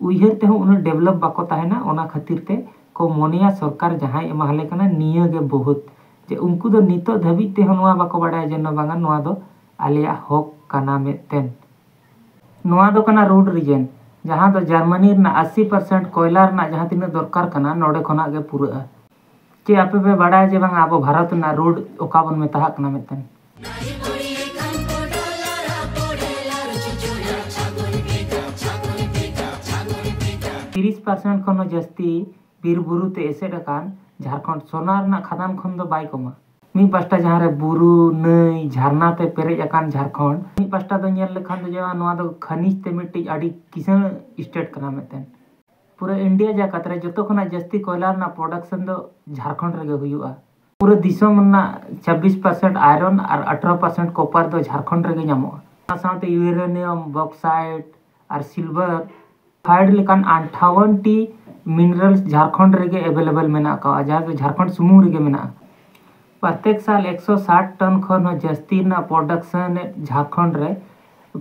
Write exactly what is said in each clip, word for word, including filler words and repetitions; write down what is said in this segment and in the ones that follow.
ᱩᱭᱦᱟᱹᱨ ᱛᱮᱦᱚᱸ ᱩᱱᱟᱹᱜ ᱰᱮᱵᱷᱞᱚᱯ ᱵᱟᱠᱚ ᱛᱟᱦᱮᱱᱟ᱾ ᱚᱱᱟ ᱠᱷᱟᱹᱛᱤᱨ ᱛᱮ ᱠᱚ ᱢᱚᱱᱮᱭᱟ ᱥᱚᱨᱠᱟᱨ ᱡᱟᱦᱟᱸᱭ ᱮᱢᱟᱦᱟᱞᱮ ᱠᱟᱱᱟ ᱱᱤᱭᱟᱹ ᱜᱮ ᱵᱚᱦᱩᱛ, ᱡᱮ ᱩᱱᱠᱩ ᱫᱚ ᱱᱤᱛᱚᱜ ᱫᱷᱟᱹᱵᱤᱡ ᱛᱮᱦᱚᱸ ᱱᱚᱣᱟ ᱵᱟᱠᱚ ᱵᱟᱲᱟᱭᱟ ᱡᱮ ᱱᱚᱣᱟ ᱵᱟᱝᱟ, ᱱᱚᱣᱟ ᱫᱚ ᱟᱞᱮᱭᱟᱜ ᱦᱚᱠ ᱠᱟᱱᱟ ᱢᱤᱫᱴᱮᱱ᱾ ᱱᱚᱣᱟ ᱫᱚ ᱠᱟᱱᱟ ᱨᱩᱰ ᱨᱤᱡᱮᱱ, ᱡᱟᱦᱟᱸ ᱫᱚ ᱡᱟᱨᱢᱟᱱᱤ ᱨᱮᱱᱟᱜ ᱟᱥᱤ ᱯᱟᱨᱥᱮᱱᱴ ᱠᱚᱭᱞᱟ ᱨᱮᱱᱟᱜ ᱡᱟᱦᱟᱸ ᱛᱤᱱᱟᱹᱜ ᱫᱚᱨᱠᱟᱨ ᱠᱟᱱᱟ ᱱᱚᱰᱮ ᱠᱷᱚᱱᱟᱜ ᱜᱮ ᱯᱩᱨᱟᱹᱜᱼᱟ᱾ ᱪᱮᱫ ᱟᱯᱮ ᱯᱮ ᱵᱟᱲᱟᱭᱟ ᱡᱮ ᱵᱟᱝᱟ ᱟᱵᱚ ᱵᱷᱟᱨᱚᱛ ᱨᱮᱱᱟᱜ ᱨᱩᱰ ᱚᱠᱟ ᱵᱚᱱ ᱢᱮᱛᱟᱜ ᱠᱟᱱᱟ ᱢᱤᱫᱴᱮᱱ? ᱛᱤᱨᱤᱥ ᱯᱟᱨᱥᱮᱱᱴ ᱠᱷᱚᱱ ᱦᱚᱸ ᱡᱟᱹᱥᱛᱤ ᱵᱤᱨ ᱵᱩᱨᱩ ᱛᱮ ᱮᱥᱮᱫ ᱟᱠᱟᱱ ᱡᱷᱟᱲᱠᱷᱚᱸᱰ ᱥᱚᱱᱟ ᱨᱮᱱᱟᱜ ᱠᱷᱟᱫᱟᱱ ᱠᱷᱚᱱ ᱫᱚ ᱵᱟᱭ ᱠᱚᱢᱟ᱾ ᱢᱤᱫ ᱯᱟᱥᱴᱟ ᱡᱟᱦᱟᱸ ᱨᱮ ᱵᱩᱨᱩ, ᱱᱟᱹᱭ, ᱡᱷᱟᱨᱱᱟ ᱛᱮ ᱯᱮᱨᱮᱡ ᱟᱠᱟᱱ ᱡᱷᱟᱲᱠᱷᱚᱸᱰ, ᱢᱤᱫ ᱯᱟᱥᱴᱟ ᱫᱚ ᱧᱮᱞ ᱞᱮᱠᱷᱟᱱ ᱫᱚ ᱡᱮ ᱱᱚᱣᱟ ᱫᱚ ᱠᱷᱟᱱᱤᱡᱽ ᱛᱮ ᱢᱤᱫᱴᱤᱡ ᱟᱹᱰᱤ ᱠᱤᱥᱟᱹᱬ ᱥᱴᱮᱴ ᱠᱟᱱᱟ ᱢᱤᱫᱴᱮᱱ᱾ ᱯᱩᱨᱟᱹ ᱤᱱᱰᱤᱭᱟ ᱡᱟᱠᱟᱛ ᱨᱮ ᱡᱚᱛᱚ ᱠᱷᱚᱱᱟᱜ ᱡᱟᱹᱥᱛᱤ ᱠᱚᱭᱞᱟ ᱨᱮᱱᱟᱜ ᱯᱨᱚᱰᱟᱠᱥᱚᱱ ᱫᱚ ᱡᱷᱟᱲᱠᱷᱚᱸᱰ ᱨᱮᱜᱮ ᱦᱩᱭᱩᱜᱼᱟ᱾ ᱯᱩᱨᱟᱹ ᱫᱤᱥᱚᱢ ᱨᱮᱱᱟᱜ ᱪᱷᱟᱵᱵᱤᱥ ᱯᱟᱨᱥᱮᱱᱴ ᱟᱭᱨᱚᱱ ᱟᱨ ᱟᱴᱷᱨᱚ ᱯᱟᱨᱥᱮᱱᱴ ᱠᱚᱯᱟᱨ ᱫᱚ ᱡᱷᱟᱲᱠᱷᱚᱸᱰ ᱨᱮᱜᱮ ᱧᱟᱢᱚᱜᱼᱟ᱾ ᱚᱱᱟ ᱥᱟᱶᱛᱮ ᱤᱭᱩᱨᱮᱱᱤᱭᱟᱢ, ᱵᱚᱠᱥᱟᱭᱤᱴ ᱟᱨ ᱥᱤᱞᱵᱷᱟᱨ ᱯᱷᱟᱭᱤᱰ ᱞᱮᱠᱟᱱ ᱟᱴᱷᱟᱣᱚᱱ ᱴᱤ ᱢᱤᱱᱟᱨᱟᱞᱥ ᱡᱷᱟᱲᱠᱷᱚᱸᱰ ᱨᱮᱜᱮ ᱮᱵᱮᱞᱮᱵᱮᱞ ᱢᱮᱱᱟᱜ ᱟᱠᱟᱫᱼᱟ, ᱡᱟᱦᱟᱸ ᱫᱚ ᱡᱷᱟᱲᱠᱷᱚᱸᱰ ᱥᱩᱢᱩᱝ ᱨᱮᱜᱮ ᱢᱮᱱᱟᱜᱼᱟ᱾ ᱯᱨᱚᱛᱮᱠ ᱥᱟᱞ ᱮᱠᱥᱚ ᱥᱟᱴ ᱴᱚᱱ ᱠᱷᱚᱱ ᱦᱚᱸ ᱡᱟᱹᱥᱛᱤ ᱨᱮᱱᱟᱜ ᱯᱨᱚᱰᱟᱠᱥᱚᱱ ᱡᱷᱟᱲᱠᱷᱚᱸᱰ ᱨᱮ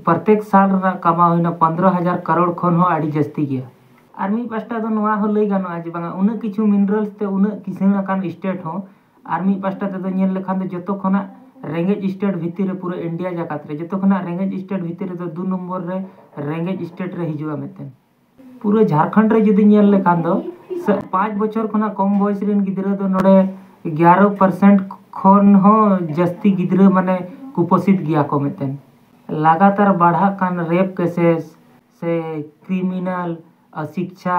ᱯᱨᱚᱛᱮᱠ ᱥᱟᱞ ᱨᱮᱱᱟᱜ ᱠᱟᱢᱟᱣ ᱦᱩᱭᱱᱟ ᱯᱚᱱᱫᱽᱨᱚ ᱦᱟᱡᱟᱨ ᱠᱟᱨᱳᱲ ᱠᱷᱚᱱ ᱦᱚᱸ ᱟᱹᱰᱤ ᱡᱟᱹᱥᱛᱤ ᱜᱮᱭᱟ᱾ ᱟᱨ ᱢᱤᱫ ᱯᱟᱥᱴᱟ ᱫᱚ ᱱᱚᱣᱟ ᱦᱚᱸ ᱞᱟᱹᱭ ᱜᱟᱱᱚᱜᱼᱟ ᱡᱮ ᱵᱟᱝᱟ ᱩᱱᱟᱹᱜ ᱠᱤᱪᱷᱩ ᱢᱤᱱᱟᱨᱟᱞᱥ ᱛᱮ ᱩᱱᱟᱹᱜ ᱠᱤᱥᱟᱹᱬ ᱟᱠᱟᱱ ᱥᱴᱮᱴ ᱦᱚᱸ, ᱟᱨ ᱢᱤᱫ ᱯᱟᱥᱴᱟ ᱛᱮᱫᱚ ᱧᱮᱞ ᱞᱮᱠᱷᱟᱱ ᱫᱚ ᱡᱚᱛᱚ ᱠᱷᱚᱱᱟᱜ ᱨᱮᱸᱜᱮᱡ ᱥᱴᱮᱴ ᱵᱷᱤᱛᱤᱨ ᱨᱮ ᱯᱩᱨᱟᱹ ᱤᱱᱰᱤᱭᱟ ᱡᱟᱠᱟᱛ ᱨᱮ ᱡᱚᱛᱚ ᱠᱷᱚᱱᱟᱜ ᱨᱮᱸᱜᱮᱡ ᱥᱴᱮᱴ ᱵᱷᱤᱛᱤᱨ ᱨᱮᱫᱚ ᱫᱩ ᱱᱚᱢᱵᱚᱨ ᱨᱮ ᱨᱮᱸᱜᱮᱡ ᱥᱴᱮᱴ ᱨᱮ ᱦᱤᱡᱩᱜᱼᱟ ᱢᱤᱫᱴᱮᱱ᱾ ᱯᱩᱨᱟᱹ ᱡᱷᱟᱲᱠᱷᱚᱸᱰ ᱨᱮ ᱡᱩᱫᱤ ᱧᱮᱞ ᱞᱮᱠᱷᱟᱱ ᱫᱚ ᱥᱮ ᱯᱟᱸᱪ ᱵᱚᱪᱷᱚᱨ ᱠᱷᱚᱱᱟᱜ ᱠᱚᱢ ᱵᱚᱭᱮᱥ ᱨᱮᱱ ᱜᱤᱫᱽᱨᱟᱹ ᱫᱚ ᱱᱚᱰᱮ ᱮᱜᱟᱨᱚ ᱯᱟᱨᱥᱮᱱᱴ ᱠᱷᱚᱱ ᱦᱚᱸ ᱡᱟᱹᱥᱛᱤ ᱜᱤᱫᱽᱨᱟᱹ ᱢᱟᱱᱮ ᱠᱩᱯᱚᱥᱤᱛ ᱜᱮᱭᱟ ᱠᱚ ᱢᱤᱫᱴᱮᱱ᱾ ᱞᱟᱜᱟᱛᱟᱨ ᱵᱟᱲᱦᱟᱜ ᱠᱟᱱ ᱨᱮᱯ ᱠᱮᱥᱮᱥ ᱥᱮ ᱠᱨᱤᱢᱤᱱᱟᱞ ᱚᱥᱤᱠᱪᱷᱟ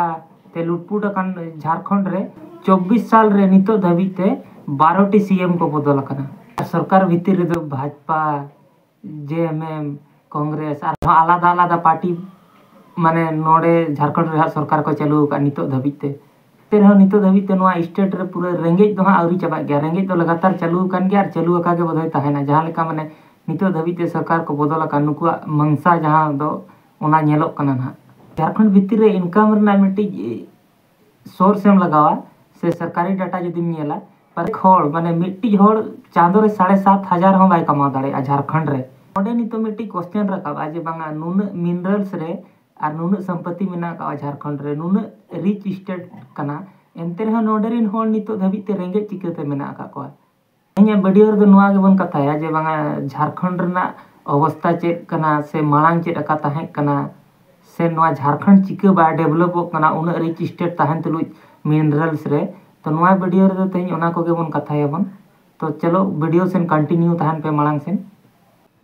ᱛᱮ ᱞᱩᱴᱯᱩᱴ ᱟᱠᱟᱱ ᱡᱷᱟᱲᱠᱷᱚᱸᱰ ᱨᱮ ᱪᱚᱵᱵᱤᱥ ᱥᱟᱞ ᱨᱮ ᱱᱤᱛᱚᱜ ᱫᱷᱟᱹᱵᱤᱡ ᱛᱮ ᱵᱟᱨᱚ ᱴᱤ ᱥᱤ ᱮᱢ ᱠᱚ ᱵᱚᱫᱚᱞ ᱟᱠᱟᱱᱟ᱾ ᱟᱨ ᱥᱚᱨᱠᱟᱨ ᱵᱷᱤᱛᱤᱨ ᱨᱮᱫᱚ ᱵᱷᱟᱡᱽᱯᱟ, ᱡᱮ ᱮᱢ ᱮᱢ, ᱠᱚᱝᱜᱨᱮᱥ ᱟᱨᱦᱚᱸ ᱟᱞᱟᱫᱟ ᱟᱞᱟᱫᱟ ᱯᱟᱨᱴᱤ ᱢᱟᱱᱮ ᱱᱚᱰᱮ ᱡᱷᱟᱲᱠᱷᱚᱸᱰ ᱨᱮ ᱦᱟᱸᱜ ᱥᱚᱨᱠᱟᱨ ᱠᱚ ᱪᱟᱹᱞᱩ ᱟᱠᱟᱫ ᱱᱤᱛᱚᱜ ᱫᱷᱟᱹᱵᱤᱡ ᱛᱮ᱾ ᱮᱱᱛᱮ ᱨᱮᱦᱚᱸ ᱱᱤᱛᱚᱜ ᱫᱷᱟᱹᱵᱤᱡ ᱛᱮ ᱱᱚᱣᱟ ᱥᱴᱮᱴ ᱨᱮ ᱯᱩᱨᱟᱹ ᱨᱮᱸᱜᱮᱡ ᱫᱚ ᱦᱟᱸᱜ ᱟᱹᱣᱨᱤ ᱪᱟᱵᱟᱜ ᱜᱮᱭᱟ᱾ ᱨᱮᱸᱜᱮᱡ ᱫᱚ ᱞᱟᱜᱟᱛᱟᱨ ᱪᱟᱹᱞᱩ ᱟᱠᱟᱱ ᱜᱮᱭᱟ ᱟᱨ ᱪᱟᱹᱞᱩ ᱟᱠᱟ ᱜᱮ ᱵᱳᱫᱷᱚᱭ ᱛᱟᱦᱮᱱᱟ᱾ ᱡᱟᱦᱟᱸ ᱞᱮᱠᱟ ᱢᱟᱱᱮ ᱱᱤᱛᱚᱜ ᱫᱷᱟᱹᱵᱤᱡ ᱛᱮ ᱥᱚᱨᱠᱟᱨ ᱠᱚ ᱵᱚᱫᱚᱞ ᱟᱠᱟᱱ ᱱᱩᱠᱩᱣᱟᱜ ᱢᱟᱝᱥᱟ ᱡᱟᱦᱟᱸ ᱫᱚ ᱚᱱᱟ ᱧᱮᱞᱚᱜ ᱠᱟᱱᱟ ᱱᱟᱦᱟᱜ᱾ ᱡᱷᱟᱲᱠᱷᱚᱸᱰ ᱵᱷᱤᱛᱤᱨ ᱨᱮ ᱤᱱᱠᱟᱢ ᱨᱮᱱᱟᱜ ᱢᱤᱫᱴᱤᱡ ᱥᱳᱨᱥ ᱮᱢ ᱞᱟᱜᱟᱣᱟ ᱥᱮ ᱥᱚᱨᱠᱟᱨᱤ ᱰᱟᱴᱟ ᱡᱩᱫᱤᱢ ᱧᱮᱞᱟ, ᱯᱨᱚᱛᱮᱠ ᱦᱚᱲ ᱢᱟᱱᱮ ᱢᱤᱫᱴᱤᱡ ᱦᱚᱲ ᱪᱟᱸᱫᱳ ᱨᱮ ᱥᱟᱲᱮ ᱥᱟᱛ ᱦᱟᱡᱟᱨ ᱦᱚᱸ ᱵᱟᱭ ᱠᱟᱢᱟᱣ ᱫᱟᱲᱮᱭᱟᱜᱼᱟ ᱡᱷᱟᱲᱠᱷᱚᱸᱰ ᱨᱮ᱾ ᱚᱸᱰᱮ ᱱᱤᱛᱚᱜ ᱢᱤᱫᱴᱤᱡ ᱠᱚᱥᱪᱮᱱ ᱨᱟᱠᱟᱵᱼᱟ ᱡᱮ ᱵᱟᱝᱟ ᱱᱩᱱᱟᱹᱜ ᱢᱤᱱᱟᱨᱟᱞᱥ ᱨᱮ ᱟᱨ ᱱᱩᱱᱟᱹᱜ ᱥᱚᱢᱯᱚᱛᱤ ᱢᱮᱱᱟᱜ ᱟᱠᱟᱫᱼᱟ ᱡᱷᱟᱲᱠᱷᱚᱸᱰ ᱨᱮ, ᱱᱩᱱᱟᱹᱜ ᱨᱤᱪ ᱥᱴᱮᱴ ᱠᱟᱱᱟ, ᱮᱱᱛᱮ ᱨᱮᱦᱚᱸ ᱱᱚᱰᱮ ᱨᱮᱱ ᱦᱚᱲ ᱱᱤᱛᱚᱜ ᱫᱷᱟᱹᱵᱤᱡ ᱛᱮ ᱨᱮᱸᱜᱮᱡ ᱪᱤᱠᱟᱹᱛᱮ ᱢᱮᱱᱟᱜ ᱟᱠᱟᱫ ᱠᱚᱣᱟ? ᱛᱮᱦᱮᱧᱟᱜ ᱵᱷᱤᱰᱤᱭᱳ ᱨᱮᱫᱚ ᱱᱚᱣᱟ ᱜᱮᱵᱚᱱ ᱠᱟᱛᱷᱟᱭᱟ ᱡᱮ ᱵᱟᱝᱟ ᱡᱷᱟᱲᱠᱷᱚᱸᱰ ᱨᱮᱱᱟᱜ ᱚᱵᱚᱥᱛᱟ ᱪᱮᱫ ᱠᱟᱱᱟ, ᱥᱮ ᱢᱟᱲᱟᱝ ᱪᱮᱫ ᱞᱮᱠᱟ ᱛᱟᱦᱮᱸ ᱠᱟᱱᱟ, ᱥᱮ ᱱᱚᱣᱟ ᱡᱷᱟᱲᱠᱷᱚᱸᱰ ᱪᱤᱠᱟᱹ ᱵᱟᱭ ᱰᱮᱵᱷᱞᱚᱯᱚᱜ ᱠᱟᱱᱟ ᱩᱱᱟᱹᱜ ᱨᱤᱪ ᱥᱴᱮᱴ ᱛᱟᱦᱮᱱ ᱛᱩᱞᱩᱡ ᱢᱤᱱᱟᱨᱟᱞᱥ ᱨᱮ᱾ ᱛᱚ ᱱᱚᱣᱟ ᱵᱷᱤᱰᱤᱭᱳ ᱨᱮᱫᱚ ᱛᱮᱦᱮᱧ ᱚᱱᱟ ᱠᱚᱜᱮ ᱵᱚᱱ ᱠᱟᱛᱷᱟᱭᱟᱵᱚᱱ᱾ ᱛᱚ ᱪᱚᱞᱚ ᱵᱷᱤᱰᱤᱭᱳ ᱥᱮᱱ ᱠᱚᱱᱴᱤᱱᱤᱭᱩ ᱛᱟᱦᱮᱱ ᱯᱮ ᱢᱟᱲᱟᱝ ᱥᱮᱱ᱾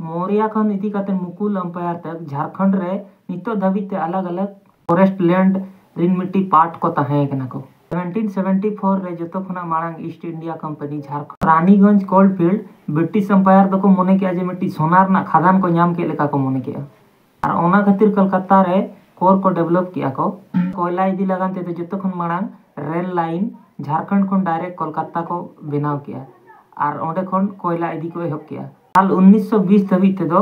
ᱢᱳᱨᱤᱭᱟ ᱠᱷᱚᱱ ᱤᱫᱤ ᱠᱟᱛᱮ ᱢᱩᱠᱩᱞ ᱟᱢᱯᱟᱭᱟᱨ ᱛᱟᱠ ᱡᱷᱟᱲᱠᱷᱚᱸᱰ ᱨᱮ ᱱᱤᱛᱚᱜ ᱫᱷᱟᱹᱵᱤᱡ ᱛᱮ ᱟᱞᱟᱜᱽ ᱟᱞᱟᱜᱽ ᱯᱷᱚᱨᱮᱥᱴ ᱞᱮᱱᱰ ᱨᱤᱱ ᱢᱤᱫᱴᱤᱡ ᱯᱟᱨᱴ ᱠᱚ ᱛᱟᱦᱮᱸ ᱠᱟᱱᱟ ᱠᱚ᱾ ᱥᱮᱵᱷᱮᱱᱴᱤᱱ ᱥᱮᱵᱷᱮᱱᱴᱤ ᱯᱷᱳᱨ ᱨᱮ ᱡᱚᱛᱚ ᱠᱷᱚᱱᱟᱜ ᱢᱟᱲᱟᱝ East India company Jharkhand Raniganj cold field British umpire ᱫᱚᱠᱚ ᱢᱚᱱᱮ ᱠᱮᱜᱼᱟ ᱡᱮ ᱢᱤᱫᱴᱤᱡ ᱥᱳᱱᱟ ᱨᱮᱱᱟᱜ ᱠᱷᱟᱫᱟᱱ ᱠᱚ ᱧᱟᱢ ᱠᱮᱫ ᱞᱮᱠᱟ ᱠᱚ ᱢᱚᱱᱮ ᱠᱮᱜᱼᱟ᱾ ᱟᱨ ᱚᱱᱟ ᱠᱷᱟᱹᱛᱤᱨ ᱠᱳᱞᱠᱟᱛᱟ ᱨᱮ ᱠᱳᱨ ᱠᱚ ᱰᱮᱵᱷᱞᱚᱯ ᱠᱮᱜᱼᱟ ᱠᱚ᱾ ᱠᱚᱭᱞᱟ ᱤᱫᱤ ᱞᱟᱜᱟᱱ ᱛᱮᱫᱚ ᱡᱚᱛᱚ ᱠᱷᱚᱱ ᱢᱟᱲᱟᱝ ᱨᱮᱞ ᱞᱟᱭᱤᱱ ᱡᱷᱟᱲᱠᱷᱚᱸᱰ ᱠᱷᱚᱱ ᱰᱟᱭᱨᱮᱠᱴ ᱠᱳᱞᱠᱟᱛᱟ ᱠᱚ ᱵᱮᱱᱟᱣ ᱠᱮᱜᱼᱟ ᱟᱨ ᱚᱸᱰᱮ ᱠᱷᱚᱱ ᱠᱚᱭᱞᱟ ᱤᱫᱤ ᱠᱚ ᱮᱦᱚᱵ ᱠᱮᱜᱼᱟ᱾ ᱥᱟᱞ ᱩᱱᱤᱥᱥᱚ ᱵᱤᱥ ᱫᱷᱟᱹᱵᱤᱡ ᱛᱮᱫᱚ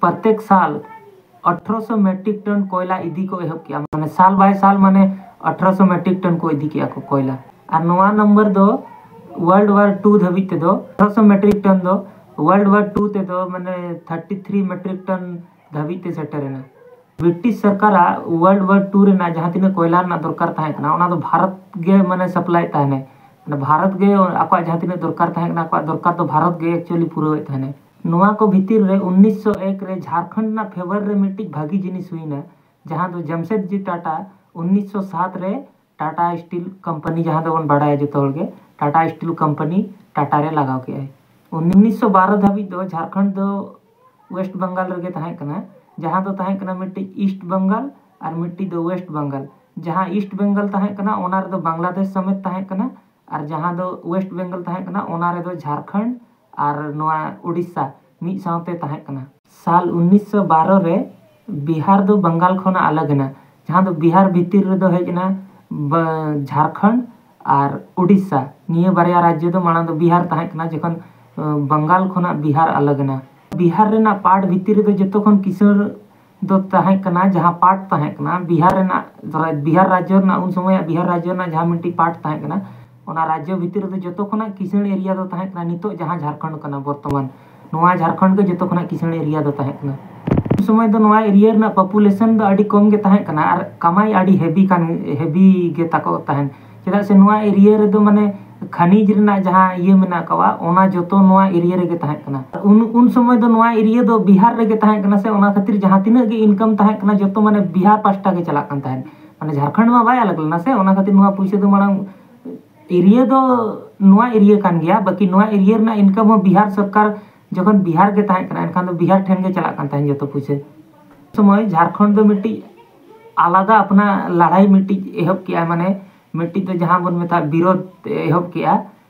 ᱯᱨᱚᱛᱮᱠ ᱥᱟᱞ ᱟᱴᱷᱨᱚᱥᱚ ᱢᱮᱴᱨᱤᱠ ᱴᱚᱱ ᱠᱚᱭᱞᱟ ᱤᱫᱤ ᱠᱚ ᱮᱦᱚᱵ ᱠᱮᱜᱼᱟ᱾ ᱢᱟᱱᱮ ᱥᱟᱞ ᱵᱟᱭ ᱥᱟᱞ ᱢᱟᱱᱮ ᱟᱴᱷᱨᱚᱥᱚ ᱢᱮᱴᱨᱤᱠ ᱴᱚᱱ ᱠᱚ ᱤᱫᱤ ᱠᱮᱜᱼᱟ ᱠᱚ ᱠᱚᱭᱞᱟ᱾ ᱟᱨ ᱱᱚᱣᱟ ᱱᱚᱢᱵᱚᱨ ᱫᱚ ᱳᱣᱟᱨᱞᱰ ᱣᱟᱨ ᱴᱩ ᱫᱷᱟᱹᱵᱤᱡ ᱛᱮᱫᱚ ᱟᱴᱷᱨᱚᱥᱚ ᱢᱮᱴᱨᱤᱠ ᱴᱚᱱ ᱫᱚ ᱳᱣᱟᱨᱞᱰ ᱣᱟᱨ ᱴᱩ ᱛᱮᱫᱚ ᱢᱟᱱᱮ ᱛᱷᱟᱨᱴᱤ ᱛᱷᱨᱤ ᱢᱮᱴᱨᱤᱠ ᱴᱚᱱ ᱫᱷᱟᱹᱵᱤᱡ ᱛᱮ ᱥᱮᱴᱮᱨ ᱮᱱᱟ᱾ ᱵᱨᱤᱴᱤᱥ ᱥᱚᱨᱠᱟᱨᱟᱜ ᱳᱣᱟᱨᱞᱰ ᱣᱟᱨ ᱴᱩ ᱨᱮᱱᱟᱜ ᱡᱟᱦᱟᱸ ᱛᱤᱱᱟᱹᱜ ᱠᱚᱭᱞᱟ ᱨᱮᱱᱟᱜ ᱫᱚᱨᱠᱟᱨ ᱛᱟᱦᱮᱸ ᱠᱟᱱᱟ, ᱚᱱᱟ ᱫᱚ ᱵᱷᱟᱨᱚᱛ ᱜᱮ ᱢᱟᱱᱮ ᱥᱟᱯᱞᱟᱭᱮᱫ ᱛᱟᱦᱮᱱᱟᱭ᱾ ᱢᱟᱱᱮ ᱵᱷᱟᱨᱚᱛ ᱜᱮ ᱟᱠᱚᱣᱟᱜ ᱡᱟᱦᱟᱸ ᱛᱤᱱᱟᱹᱜ ᱫᱚᱨᱠᱟᱨ ᱛᱟᱦᱮᱸ ᱠᱟᱱᱟ, ᱟᱠᱚᱣᱟᱜ ᱫᱚᱨᱠᱟᱨ ᱫᱚ ᱵᱷᱟᱨᱚᱛ ᱜᱮ ᱮᱠᱪᱩᱭᱮᱞᱤ ᱯᱩᱨᱟᱹᱣᱮᱫ ᱛᱟᱦᱮᱱᱟᱭ᱾ ᱱᱚᱣᱟ ᱠᱚ ᱵᱷᱤᱛᱤᱨ ᱨᱮ ᱩᱱᱤᱥᱥᱚ ᱮᱠ ᱨᱮ ᱡᱷᱟᱲᱠᱷᱚᱸᱰ ᱨᱮᱱᱟᱜ ᱯᱷᱮᱵᱟᱨ ᱨᱮ ᱢᱤᱫᱴᱤᱡ ᱵᱷᱟᱹᱜᱤ ᱡᱤᱱᱤᱥ ᱦᱩᱭᱱᱟ, ᱡᱟᱦᱟᱸ ᱫᱚ ᱡᱟᱢᱥᱮᱫᱽᱡᱤ ᱴᱟᱴᱟ ᱩᱱᱤᱥᱥᱚ ᱥᱟᱛ ᱨᱮ ᱴᱟᱴᱟ ᱥᱴᱤᱞ ᱠᱳᱢᱯᱟᱱᱤ, ᱡᱟᱦᱟᱸ ᱫᱚᱵᱚᱱ ᱵᱟᱲᱟᱭᱟ ᱡᱚᱛᱚ ᱦᱚᱲ ᱜᱮ, ᱴᱟᱴᱟ ᱥᱴᱤᱞ ᱠᱳᱢᱯᱟᱱᱤ ᱴᱟᱴᱟ ᱨᱮ ᱞᱟᱜᱟᱣ ᱠᱮᱜᱼᱟᱭ᱾ ᱩᱱᱤᱥᱥᱚ ᱵᱟᱨᱚ ᱫᱷᱟᱹᱵᱤᱡ ᱫᱚ ᱡᱷᱟᱲᱠᱷᱚᱸᱰ ᱫᱚ ᱳᱭᱮᱥᱴ ᱵᱮᱝᱜᱚᱞ ᱨᱮᱜᱮ ᱛᱟᱦᱮᱸ ᱠᱟᱱᱟ, ᱡᱟᱦᱟᱸ ᱫᱚ ᱛᱟᱦᱮᱸ ᱠᱟᱱᱟ ᱢᱤᱫᱴᱤᱡ ᱤᱥᱴ ᱵᱮᱝᱜᱚᱞ ᱟᱨ ᱢᱤᱫᱴᱤᱡ ᱫᱚ ᱳᱭᱮᱥᱴ ᱵᱮᱝᱜᱚᱞ᱾ ᱡᱟᱦᱟᱸ ᱤᱥᱴ ᱵᱮᱝᱜᱚᱞ ᱛᱟᱦᱮᱸ ᱠᱟᱱᱟ, ᱚᱱᱟ ᱨᱮᱫᱚ ᱵᱟᱝᱞᱟᱫᱮᱥ ᱥᱚᱢᱮᱛ ᱛᱟᱦᱮᱸ ᱠᱟᱱᱟ, ᱟᱨ ᱡᱟᱦᱟᱸ ᱫᱚ ᱳᱭᱮᱥᱴ ᱵᱮᱝᱜᱚᱞ ᱛᱟᱦᱮᱸ ᱠᱟᱱᱟ, ᱚᱱᱟ ᱨᱮᱫᱚ ᱡᱷᱟᱲᱠᱷᱚᱸᱰ ᱟᱨ ᱱᱚᱣᱟ ᱩᱰᱤᱥᱟ ᱢᱤᱫ ᱥᱟᱶᱛᱮ ᱛᱟᱦᱮᱸ ᱠᱟᱱᱟ᱾ ᱥᱟᱞ ᱩᱱᱤᱥᱥᱚ ᱵᱟᱨᱚ ᱨᱮ ᱵᱤᱦᱟᱨ ᱫᱚ ᱵᱟᱝᱜᱟᱞ ᱠᱷᱚᱱᱟᱜ ᱟᱞᱟᱜᱽ ᱮᱱᱟ, ᱡᱟᱦᱟᱸ ᱫᱚ ᱵᱤᱦᱟᱨ ᱵᱷᱤᱛᱤᱨ ᱨᱮᱫᱚ ᱦᱮᱡ ᱮᱱᱟ ᱵᱟ-, ᱡᱷᱟᱲᱠᱷᱚᱸᱰ ᱟᱨ ᱩᱰᱤᱥᱟ᱾ ᱱᱤᱭᱟᱹ ᱵᱟᱨᱭᱟ ᱨᱟᱡᱽᱡᱚ ᱫᱚ ᱢᱟᱲᱟᱝ ᱫᱚ ᱵᱤᱦᱟᱨ ᱛᱟᱦᱮᱸ ᱠᱟᱱᱟ, ᱡᱚᱠᱷᱚᱱ, ᱟᱸ, ᱵᱟᱝᱜᱟᱞ ᱠᱷᱚᱱᱟᱜ ᱵᱤᱦᱟᱨ ᱟᱞᱟᱜᱽ ᱮᱱᱟ᱾ ᱵᱤᱦᱟᱨ ᱨᱮᱱᱟᱜ ᱯᱟᱴ ᱵᱷᱤᱛᱤᱨ ᱨᱮᱫᱚ ᱡᱚᱛᱚ ᱠᱷᱚᱱ ᱠᱤᱥᱟᱹᱬ ᱫᱚ ᱛᱟᱦᱮᱸ ᱠᱟᱱᱟ, ᱡᱟᱦᱟᱸ ᱯᱟᱴ ᱛᱟᱦᱮᱸ ᱠᱟᱱᱟ ᱵᱤᱦᱟᱨ ᱨᱮᱱᱟᱜ, ᱵᱤᱦᱟᱨ ᱨᱟᱡᱽᱡᱚ ᱨᱮᱱᱟᱜ, ᱩᱱ ᱥᱚᱢᱚᱭᱟᱜ ᱵᱤᱦᱟᱨ ᱨᱟᱡᱽᱡᱚ ᱨᱮᱱᱟᱜ ᱡᱟᱦᱟᱸ ᱢᱤᱫᱴᱤᱡ ᱯᱟᱴ ᱛᱟᱦᱮᱸ ᱠᱟᱱᱟ, ᱚᱱᱟ ᱨᱟᱡᱽᱡᱚ ᱵᱷᱤᱛᱤᱨ ᱨᱮᱫᱚ ᱡᱚᱛᱚ ᱠᱷᱚᱱᱟᱜ ᱠᱤᱥᱟᱹᱬ ᱮᱨᱤᱭᱟ ᱫᱚ ᱛᱟᱦᱮᱸ ᱠᱟᱱᱟ ᱱᱤᱛᱚᱜ ᱡᱟᱦᱟᱸ ᱡᱷᱟᱲᱠᱷᱚᱸᱰ ᱠᱟᱱᱟ ᱵᱚᱨᱛᱚᱢᱟᱱ, ᱱᱚᱣᱟ ᱡᱷᱟᱲᱠᱷᱚᱸᱰ ᱜᱮ ᱡᱚᱛᱚ ᱠᱷᱚᱱᱟᱜ ᱠᱤᱥᱟᱹᱬ ᱮᱨᱤᱭᱟ ᱫᱚ ᱛᱟᱦᱮᱸ ᱠᱟᱱᱟ᱾ ᱩᱱ ᱥᱚᱢᱚᱭ ᱫᱚ ᱱᱚᱣᱟ ᱮᱨᱤᱭᱟ ᱨᱮᱱᱟᱜ ᱯᱚᱯᱩᱞᱮᱥᱚᱱ ᱫᱚ ᱟᱹᱰᱤ ᱠᱚᱢ ᱜᱮ ᱛᱟᱦᱮᱸ ᱠᱟᱱᱟ ᱟᱨ ᱠᱟᱢᱟᱭ ᱟᱹᱰᱤ ᱦᱮᱵᱤ ᱠᱟᱱ, ᱦᱮᱵᱤ ᱜᱮ ᱛᱟᱠᱚ ᱛᱟᱦᱮᱱ᱾ ᱪᱮᱫᱟᱜ ᱥᱮ ᱱᱚᱣᱟ ᱮᱨᱤᱭᱟ ᱨᱮᱫᱚ ᱢᱟᱱᱮ ᱠᱷᱟᱱᱤᱡᱽ ᱨᱮᱱᱟᱜ ᱡᱟᱦᱟᱸ ᱤᱭᱟᱹ ᱢᱮᱱᱟᱜ ᱟᱠᱟᱫᱟ, ᱚᱱᱟ ᱡᱚᱛᱚ ᱱᱚᱣᱟ ᱮᱨᱤᱭᱟ ᱨᱮᱜᱮ ᱛᱟᱦᱮᱸ ᱠᱟᱱᱟ᱾ ᱩᱱ ᱩᱱ ᱥᱚᱢᱚᱭ ᱫᱚ ᱱᱚᱣᱟ ᱮᱨᱤᱭᱟ ᱫᱚ ᱵᱤᱦᱟᱨ ᱨᱮᱜᱮ ᱛᱟᱦᱮᱸ ᱠᱟᱱᱟ ᱥᱮ, ᱚᱱᱟ ᱠᱷᱟᱹᱛᱤᱨ ᱡᱟᱦᱟᱸ ᱛᱤᱱᱟᱹᱜ ᱜᱮ ᱤᱱᱠᱟᱢ ᱛᱟᱦᱮᱸ ᱠᱟᱱᱟ, ᱡᱚᱛᱚ ᱢᱟᱱᱮ ᱵᱤᱦᱟᱨ ᱯᱟᱥᱴᱟ ᱜᱮ ᱪᱟᱞᱟᱜ ᱠᱟᱱ ᱛᱟᱦᱮᱸᱫ᱾ ᱢᱟᱱᱮ ᱡᱷᱟᱲᱠᱷᱚᱸᱰ ᱢᱟ ᱵᱟᱭ ᱟᱞᱟᱜᱽ ᱞᱮᱱᱟ ᱥᱮ, ᱚᱱᱟ ᱠᱷᱟᱹᱛᱤᱨ ᱱᱚᱣᱟ ᱯᱩᱭᱥᱟᱹ ᱫᱚ ᱢᱟᱲᱟᱝ ᱮᱨᱤᱭᱟ ᱫᱚ ᱱᱚᱣᱟ ᱮᱨᱤᱭᱟ ᱠᱟᱱ ᱜᱮᱭᱟ, ᱵᱟᱹᱠᱤ ᱱᱚᱣᱟ ᱮᱨᱤᱭᱟ ᱨᱮᱱᱟᱜ ᱤᱱᱠᱟᱢ ᱦᱚᱸ ᱵᱤᱦᱟᱨ ᱥᱚᱨᱠᱟᱨ ᱡᱚᱠᱷᱚᱱ ᱵᱤᱦᱟᱨ ᱜᱮ ᱛᱟᱦᱮᱸ ᱠᱟᱱᱟ, ᱮᱱᱠᱷᱟᱱ ᱫᱚ ᱵᱤᱦᱟᱨ ᱴᱷᱮᱱ ᱜᱮ ᱪᱟᱞᱟᱜ ᱠᱟᱱ ᱛᱟᱦᱮᱸᱫ ᱡᱚᱛᱚ ᱯᱩᱭᱥᱟᱹ᱾ ᱥᱚᱢᱚᱭ ᱡᱷᱟᱲᱠᱷᱚᱸᱰ ᱫᱚ ᱢᱤᱫᱴᱤᱡ ᱟᱞᱟᱫᱟ ᱟᱯᱱᱟ ᱞᱟᱲᱟᱭ ᱢᱤᱫᱴᱤᱡ ᱮᱦᱚᱵ ᱠᱮᱜᱼᱟ, ᱢᱟᱱᱮ ᱢᱤᱫᱴᱤᱡ ᱫᱚ ᱡᱟᱦᱟᱸ ᱵᱚᱱ ᱢᱮᱛᱟᱜ ᱵᱤᱨᱳᱫᱷ ᱮᱦᱚᱵ ᱠᱮᱜᱼᱟ᱾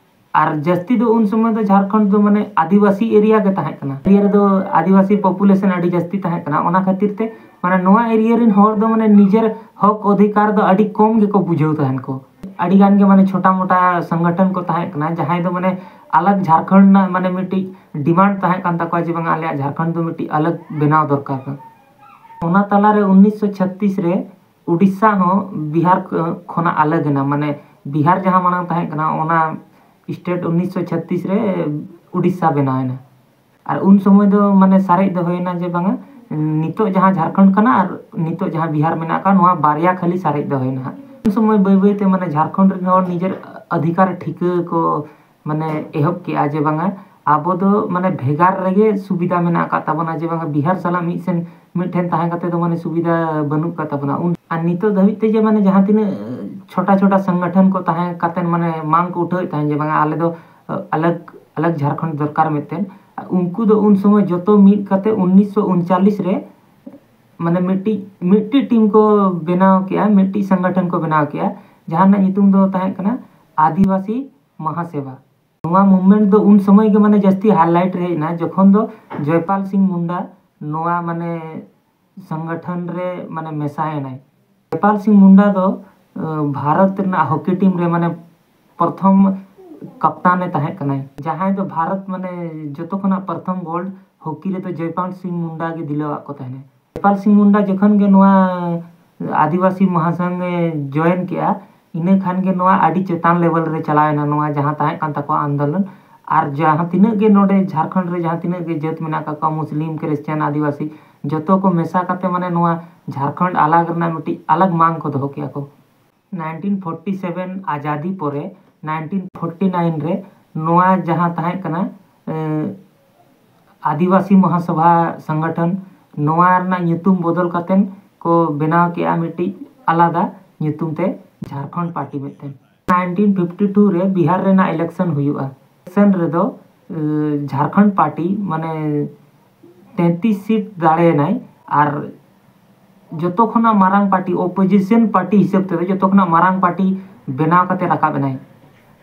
ᱟᱨ ᱡᱟᱹᱥᱛᱤ ᱫᱚ ᱩᱱ ᱥᱚᱢᱚᱭ ᱫᱚ ᱡᱷᱟᱲᱠᱷᱚᱸᱰ ᱫᱚ ᱢᱟᱱᱮ ᱟᱹᱫᱤᱵᱟᱹᱥᱤ ᱮᱨᱤᱭᱟ ᱜᱮ ᱛᱟᱦᱮᱸ ᱠᱟᱱᱟ᱾ ᱮᱨᱤᱭᱟ ᱨᱮᱫᱚ ᱟᱹᱫᱤᱵᱟᱹᱥᱤ ᱯᱚᱯᱩᱞᱮᱥᱚᱱ ᱟᱹᱰᱤ ᱡᱟᱹᱥᱛᱤ ᱛᱟᱦᱮᱸ ᱠᱟᱱᱟ, ᱚᱱᱟ ᱠᱷᱟᱹᱛᱤᱨ ᱛᱮ ᱢᱟᱱᱮ ᱱᱚᱣᱟ ᱮᱨᱤᱭᱟ ᱨᱮᱱ ᱦᱚᱲ ᱫᱚ ᱢᱟᱱᱮ ᱱᱤᱡᱮᱨ ᱦᱚᱠ ᱚᱫᱷᱤᱠᱟᱨ ᱫᱚ ᱟᱹᱰᱤ ᱠᱚᱢ ᱜᱮᱠᱚ ᱵᱩᱡᱷᱟᱹᱣ ᱛᱟᱦᱮᱱ ᱠᱚ᱾ ᱟᱹᱰᱤ ᱜᱟᱱ ᱜᱮ ᱢᱟᱱᱮ ᱪᱷᱳᱴᱟ ᱢᱳᱴᱟ ᱥᱚᱝᱜᱚᱴᱷᱚᱱ ᱠᱚ ᱛᱟᱦᱮᱸ ᱠᱟᱱᱟ, ᱡᱟᱦᱟᱸᱭ ᱫᱚ ᱢᱟᱱᱮ ᱟᱞᱟᱜᱽ ᱡᱷᱟᱲᱠᱷᱚᱸᱰ ᱨᱮᱱᱟᱜ ᱢᱟᱱᱮ ᱢᱤᱫᱴᱤᱡ ᱰᱤᱢᱟᱱᱰ ᱛᱟᱦᱮᱸ ᱠᱟᱱ ᱛᱟᱠᱚᱣᱟ ᱡᱮ ᱵᱟᱝᱟ ᱟᱞᱮᱭᱟᱜ ᱡᱷᱟᱲᱠᱷᱚᱸᱰ ᱫᱚ ᱢᱤᱫᱴᱤᱡ ᱟᱞᱟᱜᱽ ᱵᱮᱱᱟᱣ ᱫᱚᱨᱠᱟᱨ ᱠᱟᱱᱟ᱾ ᱚᱱᱟ ᱛᱟᱞᱟᱨᱮ ᱩᱱᱤᱥᱥᱚ ᱪᱷᱟᱛᱛᱤᱥ ᱨᱮ ᱩᱰᱤᱥᱥᱟ ᱦᱚᱸ ᱵᱤᱦᱟᱨ ᱠᱷᱚᱱᱟᱜ ᱟᱞᱟᱜᱽ ᱮᱱᱟ, ᱢᱟᱱᱮ ᱵᱤᱦᱟᱨ ᱡᱟᱦᱟᱸ ᱢᱟᱲᱟᱝ ᱛᱟᱦᱮᱸ ᱠᱟᱱᱟ ᱚᱱᱟ ᱥᱴᱮᱴ ᱩᱱᱤᱥᱥᱚ ᱪᱷᱟᱛᱛᱤᱥ ᱨᱮ ᱩᱰᱤᱥᱥᱟ ᱵᱮᱱᱟᱣ ᱮᱱᱟ᱾ ᱟᱨ ᱩᱱ ᱥᱚᱢᱚᱭ ᱫᱚ ᱢᱟᱱᱮ ᱥᱟᱨᱮᱡ ᱫᱚᱦᱚᱭᱮᱱᱟ ᱡᱮ ᱵᱟᱝᱟ ᱱᱤᱛᱚᱜ ᱡᱟᱦᱟᱸ ᱡᱷᱟᱲᱠᱷᱚᱸᱰ ᱠᱟᱱᱟ ᱟᱨ ᱱᱤᱛᱚᱜ ᱡᱟᱦᱟᱸ ᱵᱤᱦᱟᱨ ᱢᱮᱱᱟᱜ ᱟᱠᱟᱫ, ᱱᱚᱣᱟ ᱵᱟᱨᱭᱟ ᱠᱷᱟᱹᱞᱤ ᱥᱟᱨᱮᱡ ᱫᱚᱦᱚᱭᱮᱱᱟ ᱦᱟᱸᱜ᱾ ᱩᱱ ᱥᱚᱢᱚᱭ ᱵᱟᱹᱭ ᱵᱟᱹᱭᱛᱮ ᱢᱟᱱᱮ ᱡᱷᱟᱲᱠᱷᱚᱸᱰ ᱨᱮᱱ ᱦᱚᱲ ᱱᱤᱡᱮᱨ ᱚᱫᱷᱤᱠᱟᱨ ᱴᱷᱤᱠᱟᱹ ᱠᱚ ᱢᱟᱱᱮ ᱮᱦᱚᱵ ᱠᱮᱜᱼᱟ ᱡᱮ ᱵᱟᱝᱟ ᱟᱵᱚ ᱫᱚ ᱢᱟᱱᱮ ᱵᱷᱮᱜᱟᱨ ᱨᱮᱜᱮ ᱥᱩᱵᱤᱫᱷᱟ ᱢᱮᱱᱟᱜ ᱟᱠᱟᱫ ᱛᱟᱵᱚᱱᱟ, ᱡᱮ ᱵᱟᱝᱟ ᱵᱤᱦᱟᱨ ᱥᱟᱞᱟᱜ ᱢᱤᱫ ᱥᱮᱱ ᱢᱤᱫᱴᱷᱮᱱ ᱛᱟᱦᱮᱸ ᱠᱟᱛᱮ ᱫᱚ ᱢᱟᱱᱮ ᱥᱩᱵᱤᱫᱷᱟ ᱵᱟᱹᱱᱩᱜ ᱟᱠᱟᱫ ᱛᱟᱵᱚᱱᱟ᱾ ᱩᱱ ᱟᱨ ᱱᱤᱛᱚᱜ ᱫᱷᱟᱹᱵᱤᱡ ᱛᱮ ᱡᱮ ᱢᱟᱱᱮ ᱡᱟᱦᱟᱸ ᱛᱤᱱᱟᱹᱜ ᱪᱷᱳᱴᱟ ᱪᱷᱳᱴᱟ ᱥᱚᱝᱜᱚᱴᱷᱚᱱ ᱠᱚ ᱛᱟᱦᱮᱸ ᱠᱟᱛᱮ ᱢᱟᱱᱮ ᱢᱟᱝ ᱠᱚ ᱩᱴᱷᱟᱹᱣᱮᱫ ᱛᱟᱦᱮᱸᱫ ᱡᱮ ᱵᱟᱝᱟ ᱟᱞᱮ ᱫᱚ ᱟᱞᱟᱜᱽ ᱟᱞᱟᱜᱽ ᱡᱷᱟᱲᱠᱷᱚᱸᱰ ᱫᱚᱨᱠᱟᱨ ᱢᱤᱫᱴᱮᱱ, ᱩᱱᱠᱩ ᱫᱚ ᱩᱱ ᱥᱚᱢᱚᱭ ᱡᱚᱛᱚ ᱢᱤᱫ ᱠᱟᱛᱮ ᱩᱱᱤᱥᱥᱚ ᱩᱱᱪᱟᱞᱞᱤᱥ ᱨᱮ ᱢᱟᱱᱮ ᱢᱤᱫᱴᱤᱡ ᱢᱤᱫᱴᱤᱡ ᱴᱤᱢ ᱠᱚ ᱵᱮᱱᱟᱣ ᱠᱮᱜᱼᱟ, ᱢᱤᱫᱴᱤᱡ ᱥᱚᱝᱜᱚᱴᱷᱚᱱ ᱠᱚ ᱵᱮᱱᱟᱣ ᱠᱮᱜᱼᱟ, ᱡᱟᱦᱟᱸ ᱨᱮᱱᱟᱜ ᱧᱩᱛᱩᱢ ᱫᱚ ᱛᱟᱦᱮᱸ ᱠᱟᱱᱟ ᱟᱹᱫᱤᱵᱟᱹᱥᱤ ᱢᱟᱦᱟᱥᱮᱵᱟ᱾ ᱱᱚᱣᱟ ᱢᱩᱵᱷᱢᱮᱱᱴ ᱫᱚ ᱩᱱ ᱥᱚᱢᱚᱭ ᱜᱮ ᱢᱟᱱᱮ ᱡᱟᱹᱥᱛᱤ ᱦᱟᱭᱞᱟᱭᱤᱴ ᱨᱮ ᱦᱮᱡ ᱮᱱᱟ ᱡᱚᱠᱷᱚᱱ ᱫᱚ ᱡᱚᱭᱯᱟᱞ ᱥᱤᱝ ᱢᱩᱱᱰᱟ ᱱᱚᱣᱟ ᱢᱟᱱᱮ ᱥᱚᱝᱜᱚᱴᱷᱚᱱ ᱨᱮ ᱢᱟᱱᱮ ᱢᱮᱥᱟᱭᱮᱱᱟᱭ᱾ ᱡᱚᱭᱯᱟᱞ ᱥᱤᱝ ᱢᱩᱱᱰᱟ ᱫᱚ ᱵᱷᱟᱨᱚᱛ ᱨᱮᱱᱟᱜ ᱦᱚᱠᱤ ᱴᱤᱢ ᱨᱮ ᱢᱟᱱᱮ ᱯᱨᱚᱛᱷᱚᱢ ᱠᱟᱯᱴᱟᱱ ᱮ ᱛᱟᱦᱮᱸ ᱠᱟᱱᱟᱭ᱾ ᱡᱟᱦᱟᱸᱭ ᱫᱚ ᱵᱷᱟᱨᱚᱛ ᱢᱟᱱᱮ ᱡᱚᱛᱚ ᱠᱷᱚᱱᱟᱜ ᱯᱨᱚᱛᱷᱚᱢ ᱜᱳᱞᱰ ᱦᱚᱠᱤ ᱨᱮᱫᱚ ᱡᱚᱭᱯᱟᱞ ᱥᱤᱝ ᱢᱩᱱᱰᱟ ᱜᱮ ᱫᱤᱞᱟᱹᱣᱟᱜ ᱠᱚ ᱛᱟᱦᱮᱱᱟ᱾ ᱡᱚᱭᱯᱟᱞ ᱥᱤᱝ ᱢᱩᱱᱰᱟ ᱡᱚᱠᱷᱚᱱ ᱜᱮ ᱱᱚᱣᱟ ᱟᱹᱫᱤᱵᱟᱹᱥᱤ ᱢᱟᱦᱟᱥᱚᱝ ᱮ ᱡᱚᱭᱮᱱ ᱠᱮᱜᱼᱟ, ᱤᱱᱟᱹ ᱠᱷᱟᱱ ᱜᱮ ᱱᱚᱣᱟ ᱟᱹᱰᱤ ᱪᱮᱛᱟᱱ ᱞᱮᱵᱮᱞ ᱨᱮ ᱪᱟᱞᱟᱣ ᱮᱱᱟ ᱱᱚᱣᱟ ᱡᱟᱦᱟᱸ ᱛᱟᱦᱮᱸ ᱠᱟᱱ ᱛᱟᱠᱚᱣᱟ ᱟᱱᱫᱳᱞᱚᱱ᱾ ᱟᱨ ᱡᱟᱦᱟᱸ ᱛᱤᱱᱟᱹᱜ ᱜᱮ ᱱᱚᱰᱮ ᱡᱷᱟᱲᱠᱷᱚᱸᱰ ᱨᱮ ᱡᱟᱦᱟᱸ ᱛᱤᱱᱟᱹᱜ ᱜᱮ ᱡᱟᱹᱛ ᱢᱮᱱᱟᱜ ᱟᱠᱟᱫ ᱠᱚᱣᱟ, ᱢᱩᱥᱞᱤᱢ, ᱠᱷᱨᱤᱥᱪᱟᱱ, ᱟᱹᱫᱤᱵᱟᱹᱥᱤ, ᱡᱚᱛᱚ ᱠᱚ ᱢᱮᱥᱟ ᱠᱟᱛᱮ ᱢᱟᱱᱮ ᱱᱚᱣᱟ ᱡᱷᱟᱲᱠᱷᱚᱸᱰ ᱟᱞᱟᱜᱽ ᱨᱮᱱᱟᱜ ᱢᱤᱫᱴᱤᱡ ᱟᱞᱟᱜᱽ ᱢᱟᱝ ᱠᱚ ᱫᱚᱦᱚ ᱠᱮᱜᱼᱟ ᱠᱚ᱾ ᱱᱟᱭᱤᱱᱴᱤᱱ ᱯᱷᱳᱨᱴᱤ ᱥᱮᱵᱷᱮᱱ ᱟᱡᱟᱫᱤ ᱯᱚᱨᱮ ᱱᱟᱭᱤᱱᱴᱤᱱ ᱯᱷᱳᱨᱴᱤ ᱱᱟᱭᱤᱱ ᱨᱮ ᱱᱚᱣᱟ ᱡᱟᱦᱟᱸ ᱛᱟᱦᱮᱸ ᱠᱟᱱᱟ, ᱮ, ᱟᱹᱫᱤᱵᱟᱹᱥᱤ ᱢᱚᱦᱟᱥᱚᱵᱷᱟ ᱥᱚᱝᱜᱚᱴᱷᱚᱱ, ᱱᱚᱣᱟ ᱨᱮᱱᱟᱜ ᱧᱩᱛᱩᱢ ᱵᱚᱫᱚᱞ ᱠᱟᱛᱮᱱ ᱠᱚ ᱵᱮᱱᱟᱣ ᱠᱮᱜᱼᱟ ᱢᱤᱫᱴᱤᱡ ᱟᱞᱟᱫᱟ ᱧᱩᱛᱩᱢ ᱛᱮ ᱡᱷᱟᱲᱠᱷᱚᱸᱰ ᱯᱟᱨᱴᱤ ᱢᱤᱫᱴᱮᱱ᱾ ᱱᱟᱭᱤᱱᱴᱤᱱ ᱯᱷᱤᱯᱴᱤ ᱴᱩ ᱨᱮ ᱵᱤᱦᱟᱨ ᱨᱮᱱᱟᱜ election ᱦᱩᱭᱩᱜᱼᱟ᱾ Election ᱨᱮᱫᱚ, ᱮ, ᱡᱷᱟᱲᱠᱷᱚᱸᱰ ᱯᱟᱨᱴᱤ ᱢᱟᱱᱮ ᱛᱮᱛᱨᱤᱥ seat ᱫᱟᱲᱮᱭᱮᱱᱟᱭ ᱟᱨ ᱡᱚᱛᱚ ᱠᱷᱚᱱᱟᱜ ᱢᱟᱨᱟᱝ ᱯᱟᱨᱴᱤ, opposition ᱯᱟᱨᱴᱤ ᱦᱤᱥᱟᱹᱵ ᱛᱮᱫᱚ ᱡᱚᱛᱚ ᱠᱷᱚᱱᱟᱜ ᱢᱟᱨᱟᱝ ᱯᱟᱨᱴᱤ ᱵᱮᱱᱟᱣ ᱠᱟᱛᱮ ᱨᱟᱠᱟᱵ ᱮᱱᱟᱭ᱾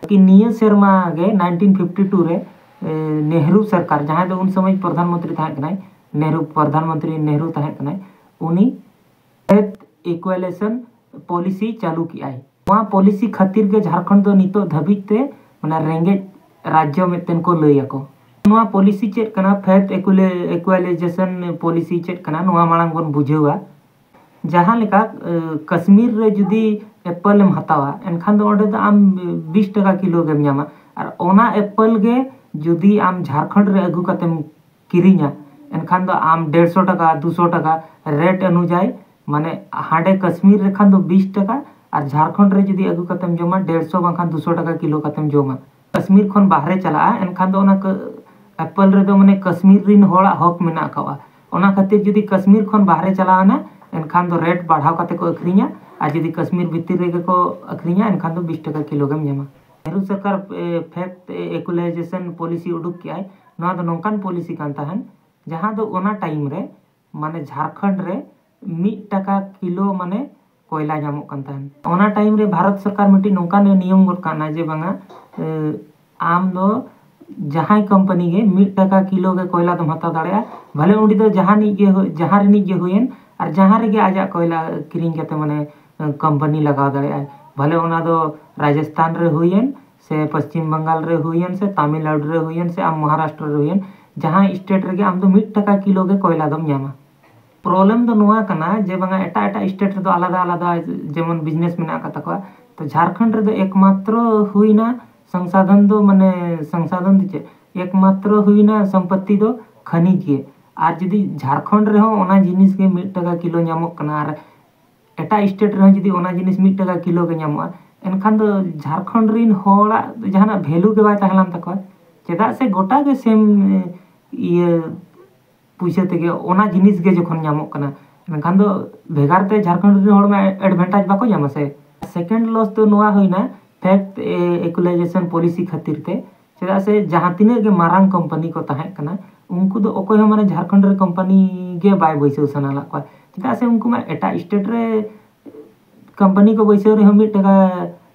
ᱠᱤ ᱱᱤᱭᱟᱹ ᱥᱮᱨᱢᱟ ᱜᱮ ᱱᱟᱭᱤᱱᱴᱤᱱ ᱯᱷᱤᱯᱴᱤ ᱴᱩ ᱨᱮ, ᱮ, ᱱᱮᱦᱨᱩ ᱥᱚᱨᱠᱟᱨ, ᱡᱟᱦᱟᱸᱭ ᱫᱚ ᱩᱱ ᱥᱚᱢᱚᱭ ᱯᱨᱚᱫᱷᱟᱱ ᱢᱚᱱᱛᱨᱤ ᱛᱟᱦᱮᱸ ᱠᱟᱱᱟᱭ, ᱱᱮᱦᱨᱩ, ᱯᱨᱚᱫᱷᱟᱱ ᱢᱚᱱᱛᱨᱤ ᱱᱮᱦᱨᱩ ᱛᱟᱦᱮᱸ ᱠᱟᱱᱟᱭ, ᱩᱱᱤ wealth equalization policy ᱪᱟᱹᱞᱩ ᱠᱮᱜᱼᱟᱭ᱾ ᱱᱚᱣᱟ policy ᱠᱷᱟᱹᱛᱤᱨ ᱜᱮ ᱡᱷᱟᱲᱠᱷᱚᱸᱰ ᱫᱚ ᱱᱤᱛᱚᱜ ᱫᱷᱟᱹᱵᱤᱡ ᱛᱮ ᱢᱟᱱᱮ ᱨᱮᱸᱜᱮᱡ ᱨᱟᱡᱽᱡᱚ ᱢᱤᱫᱴᱮᱱ ᱠᱚ ᱞᱟᱹᱭ ᱟᱠᱚ᱾ ᱱᱚᱣᱟ policy ᱪᱮᱫ ᱠᱟᱱᱟ, wealth equali-, equalization policy ᱪᱮᱫ ᱠᱟᱱᱟ, ᱱᱚᱣᱟ ᱢᱟᱲᱟᱝ ᱵᱚᱱ ᱵᱩᱡᱷᱟᱹᱣᱟ᱾ ᱡᱟᱦᱟᱸ ᱞᱮᱠᱟ, ᱮ, ᱠᱟᱥᱢᱤᱨ ᱨᱮ ᱡᱩᱫᱤ apple ᱮᱢ ᱦᱟᱛᱟᱣᱟ, ᱮᱱᱠᱷᱟᱱ ᱫᱚ ᱚᱸᱰᱮ ᱫᱚ ᱟᱢ ᱵᱤᱥ ᱴᱟᱠᱟ ᱠᱤᱞᱳ ᱜᱮᱢ ᱧᱟᱢᱟ᱾ ᱟᱨ ᱚᱱᱟ apple ᱜᱮ ᱡᱩᱫᱤ ᱟᱢ ᱡᱷᱟᱲᱠᱷᱚᱸᱰ ᱨᱮ ᱟᱹᱜᱩ ᱠᱟᱛᱮᱢ ᱠᱤᱨᱤᱧᱟ, ᱮᱱᱠᱷᱟᱱ ᱫᱚ ᱟᱢ ᱰᱮᱲᱥᱚ ᱴᱟᱠᱟ, ᱫᱩᱥᱚ ᱴᱟᱠᱟ rate ᱚᱱᱩᱡᱟᱭᱤ, ᱢᱟᱱᱮ ᱦᱟᱸᱰᱮ ᱠᱟᱥᱢᱤᱨ ᱨᱮᱠᱷᱟᱱ ᱫᱚ ᱵᱤᱥ ᱴᱟᱠᱟ ᱟᱨ ᱡᱷᱟᱲᱠᱷᱚᱸᱰ ᱨᱮ ᱡᱩᱫᱤ ᱟᱹᱜᱩ ᱠᱟᱛᱮᱢ ᱡᱚᱢᱟ, ᱰᱮᱲᱥᱚ ᱵᱟᱝᱠᱷᱟᱱ ᱫᱩᱥᱚ ᱴᱟᱠᱟ ᱠᱤᱞᱳ ᱠᱟᱛᱮᱢ ᱡᱚᱢᱟ᱾ ᱠᱟᱥᱢᱤᱨ ᱠᱷᱚᱱ ᱵᱟᱦᱨᱮ ᱪᱟᱞᱟᱜᱼᱟ, ᱮᱱᱠᱷᱟᱱ ᱫᱚ ᱚᱱᱟ ᱠᱟ-, apple ᱨᱮᱫᱚ ᱢᱟᱱᱮ ᱠᱟᱥᱢᱤᱨ ᱨᱤᱱ ᱦᱚᱲᱟᱜ ᱦᱚᱠ ᱢᱮᱱᱟᱜ ᱟᱠᱟᱣᱟ᱾ ᱚᱱᱟ ᱠᱷᱟᱹᱛᱤᱨ ᱡᱩᱫᱤ ᱠᱟᱥᱢᱤᱨ ᱠᱷᱚᱱ ᱵᱟᱦᱨᱮ ᱪᱟᱞᱟᱣ ᱮᱱᱟ, ᱮᱱᱠᱷᱟᱱ ᱫᱚ rate ᱵᱟᱲᱦᱟᱣ ᱠᱟᱛᱮ ᱠᱚ ᱟᱹᱠᱷᱨᱤᱧᱟ, ᱟᱨ ᱡᱩᱫᱤ ᱠᱟᱥᱢᱤᱨ ᱵᱷᱤᱛᱤᱨ ᱨᱮᱜᱮ ᱠᱚ ᱟᱹᱠᱷᱨᱤᱧᱟ, ᱮᱱᱠᱷᱟᱱ ᱫᱚ ᱵᱤᱥ ᱴᱟᱠᱟ ᱠᱤᱞᱳ ᱜᱮᱢ ᱧᱟᱢᱟ᱾ ᱱᱮᱦᱨᱩ ᱥᱚᱨᱠᱟᱨ, ᱮ, wealth equalization policy ᱩᱰᱩᱠ ᱠᱮᱜᱼᱟᱭ᱾ ᱱᱚᱣᱟ ᱫᱚ ᱱᱚᱝᱠᱟᱱ policy ᱠᱟᱱ ᱛᱟᱦᱮᱸᱱ, ᱡᱟᱦᱟᱸ ᱫᱚ ᱚᱱᱟ time ᱨᱮ ᱢᱟᱱᱮ ᱡᱷᱟᱲᱠᱷᱚᱸᱰ ᱨᱮ ᱢᱤᱫ ᱴᱟᱠᱟ ᱠᱤᱞᱳ ᱢᱟᱱᱮ ᱠᱚᱭᱞᱟ ᱧᱟᱢᱚᱜ ᱠᱟᱱ ᱛᱟᱦᱮᱸᱱ᱾ ᱚᱱᱟ time ᱨᱮ ᱵᱷᱟᱨᱚᱛ ᱥᱚᱨᱠᱟᱨ ᱢᱤᱫᱴᱤᱡ ᱱᱚᱝᱠᱟᱱ ᱱᱤᱭᱚᱢ ᱜᱚᱫ ᱠᱟᱜ ᱱᱟ ᱡᱮ ᱵᱟᱝᱟ, ᱮ, ᱟᱢ ᱫᱚ ᱡᱟᱦᱟᱸᱭ company ᱜᱮ ᱢᱤᱫ ᱴᱟᱠᱟ ᱠᱤᱞᱳ ᱜᱮ ᱠᱚᱭᱞᱟ ᱫᱚᱢ ᱦᱟᱛᱟᱣ ᱫᱟᱲᱮᱭᱟᱜᱼᱟ, ᱵᱷᱟᱞᱮ ᱩᱱᱤ ᱫᱚ ᱡᱟᱦᱟᱱᱤᱡ ᱜᱮ ᱦᱩᱭ, ᱡᱟᱦᱟᱸ ᱨᱤᱱᱤᱡ ᱜᱮ ᱦᱩᱭᱮᱱ, ᱟᱨ ᱡᱟᱦᱟᱸ ᱨᱮᱜᱮ ᱟᱡᱟᱜ ᱠᱚᱭᱞᱟ ᱠᱤᱨᱤᱧ ᱠᱟᱛᱮ ᱢᱟᱱᱮ, ᱮ, company ᱞᱟᱜᱟᱣ ᱫᱟᱲᱮᱭᱟᱜᱼᱟᱭ, ᱵᱷᱟᱞᱮ ᱚᱱᱟ ᱫᱚ ᱨᱟᱡᱚᱥᱛᱷᱟᱱ ᱨᱮ ᱦᱩᱭᱮᱱ ᱥᱮ ᱯᱚᱥᱪᱤᱢ ᱵᱟᱝᱜᱟᱞ ᱨᱮ ᱦᱩᱭᱮᱱ ᱥᱮ ᱛᱟᱢᱤᱞᱱᱟᱲᱩ ᱨᱮ ᱦᱩᱭᱮᱱ ᱥᱮ ᱟᱢ ᱢᱚᱦᱟᱨᱟᱥᱴᱨᱚ ᱨᱮ ᱦᱩᱭᱮᱱ, ᱡᱟᱦᱟᱸ state ᱨᱮᱜᱮ ᱟᱢ ᱫᱚ ᱢᱤᱫ ᱴᱟᱠᱟ ᱠᱤᱞᱳ ᱜᱮ ᱠᱚᱭᱞᱟ ᱫᱚᱢ ᱧᱟᱢᱟ᱾ Problem ᱫᱚ ᱱᱚᱣᱟ ᱠᱟᱱᱟ ᱡᱮ ᱵᱟᱝᱟ ᱮᱴᱟᱜ ᱮᱴᱟᱜ state ᱨᱮᱫᱚ ᱟᱞᱟᱫᱟ ᱟᱞᱟᱫᱟ ᱡᱮᱢᱚᱱ business ᱢᱮᱱᱟᱜ ᱟᱠᱟᱫ ᱛᱟᱠᱚᱣᱟ, ᱛᱚ ᱡᱷᱟᱲᱠᱷᱚᱸᱰ ᱨᱮᱫᱚ ᱮᱠᱢᱟᱛᱨᱚ ᱦᱩᱭᱱᱟ ᱥᱚᱝᱥᱟᱫᱷᱚᱱ ᱫᱚ ᱢᱟᱱᱮ ᱥᱚᱝᱥᱟᱫᱷᱚᱱ ᱫᱚ ᱪᱮᱫ, ᱮᱠᱢᱟᱛᱨᱚ ᱦᱩᱭᱱᱟ ᱥᱚᱢᱯᱚᱛᱛᱤ ᱫᱚ ᱠᱷᱟᱱᱤᱡᱽ ᱜᱮ᱾ ᱟᱨ ᱡᱩᱫᱤ ᱡᱷᱟᱲᱠᱷᱚᱸᱰ ᱨᱮᱦᱚᱸ ᱚᱱᱟ ᱡᱤᱱᱤᱥ ᱜᱮ ᱢᱤᱫ ᱴᱟᱠᱟ ᱠᱤᱞᱳ ᱧᱟᱢᱚᱜ ᱠᱟᱱᱟ ᱟᱨ ᱮᱴᱟᱜ ᱥᱴᱮᱴ ᱨᱮᱦᱚᱸ ᱡᱩᱫᱤ ᱚᱱᱟ ᱡᱤᱱᱤᱥ ᱢᱤᱫ ᱴᱟᱠᱟ ᱠᱤᱞᱳ ᱜᱮ ᱧᱟᱢᱚᱜᱼᱟ, ᱮᱱᱠᱷᱟᱱ ᱫᱚ ᱡᱷᱟᱲᱠᱷᱚᱸᱰ ᱨᱮᱱ ᱦᱚᱲᱟᱜ ᱡᱟᱦᱟᱱᱟᱜ ᱵᱷᱮᱞᱩ ᱜᱮ ᱵᱟᱭ ᱛᱟᱦᱮᱸ ᱞᱮᱱ ᱛᱟᱠᱚᱣᱟ᱾ ᱪᱮᱫᱟᱜ ᱥᱮ ᱜᱚᱴᱟ ᱜᱮ ᱥᱮᱢ ᱤᱭᱟᱹ ᱯᱩᱭᱥᱟᱹ ᱛᱮᱜᱮ ᱚᱱᱟ ᱡᱤᱱᱤᱥ ᱜᱮ ᱡᱚᱠᱷᱚᱱ ᱧᱟᱢᱚᱜ ᱠᱟᱱᱟ, ᱮᱱᱠᱷᱟᱱ ᱫᱚ ᱵᱷᱮᱜᱟᱨ ᱛᱮ ᱡᱷᱟᱲᱠᱷᱚᱸᱰ ᱨᱮᱱ ᱦᱚᱲ ᱢᱟ ᱮᱰᱵᱷᱮᱱᱴᱮᱡᱽ ᱵᱟᱠᱚ ᱧᱟᱢᱟ ᱥᱮ᱾ ᱥᱮᱠᱮᱱᱰ ᱞᱚᱥ ᱫᱚ ᱱᱚᱣᱟ ᱦᱩᱭᱱᱟ ᱯᱷᱮᱠᱴ ᱤᱠᱩᱭᱞᱟᱭᱡᱮᱥᱚᱱ ᱯᱚᱞᱤᱥᱤ ᱠᱷᱟᱹᱛᱤᱨ ᱛᱮ᱾ ᱪᱮᱫᱟᱜ ᱥᱮ ᱡᱟᱦᱟᱸ ᱛᱤᱱᱟᱹᱜ ᱜᱮ ᱢᱟᱨᱟᱝ ᱠᱳᱢᱯᱟᱱᱤ ᱠᱚ ᱛᱟᱦᱮᱸ ᱠᱟᱱᱟ, ᱩᱱᱠᱩ ᱫᱚ ᱚᱠᱚᱭ ᱦᱚᱸ ᱢᱟᱱᱮ ᱡᱷᱟᱲᱠᱷᱚᱸᱰ ᱨᱮ ᱠᱳᱢᱯᱟᱱᱤ ᱜᱮ ᱵᱟᱭ ᱵᱟᱹᱭᱥᱟᱹᱣ ᱥᱟᱱᱟ ᱞᱮᱫ ᱠᱚᱣᱟ᱾ ᱪᱮᱫᱟᱜ ᱥᱮ ᱩᱱᱠᱩ ᱢᱟ ᱮᱴᱟᱜ ᱥᱴᱮᱴ ᱨᱮ ᱠᱳᱢᱯᱟᱱᱤ ᱠᱚ ᱵᱟᱹᱭᱥᱟᱹᱣ ᱨᱮᱦᱚᱸ ᱢᱤᱫ ᱴᱟᱠᱟ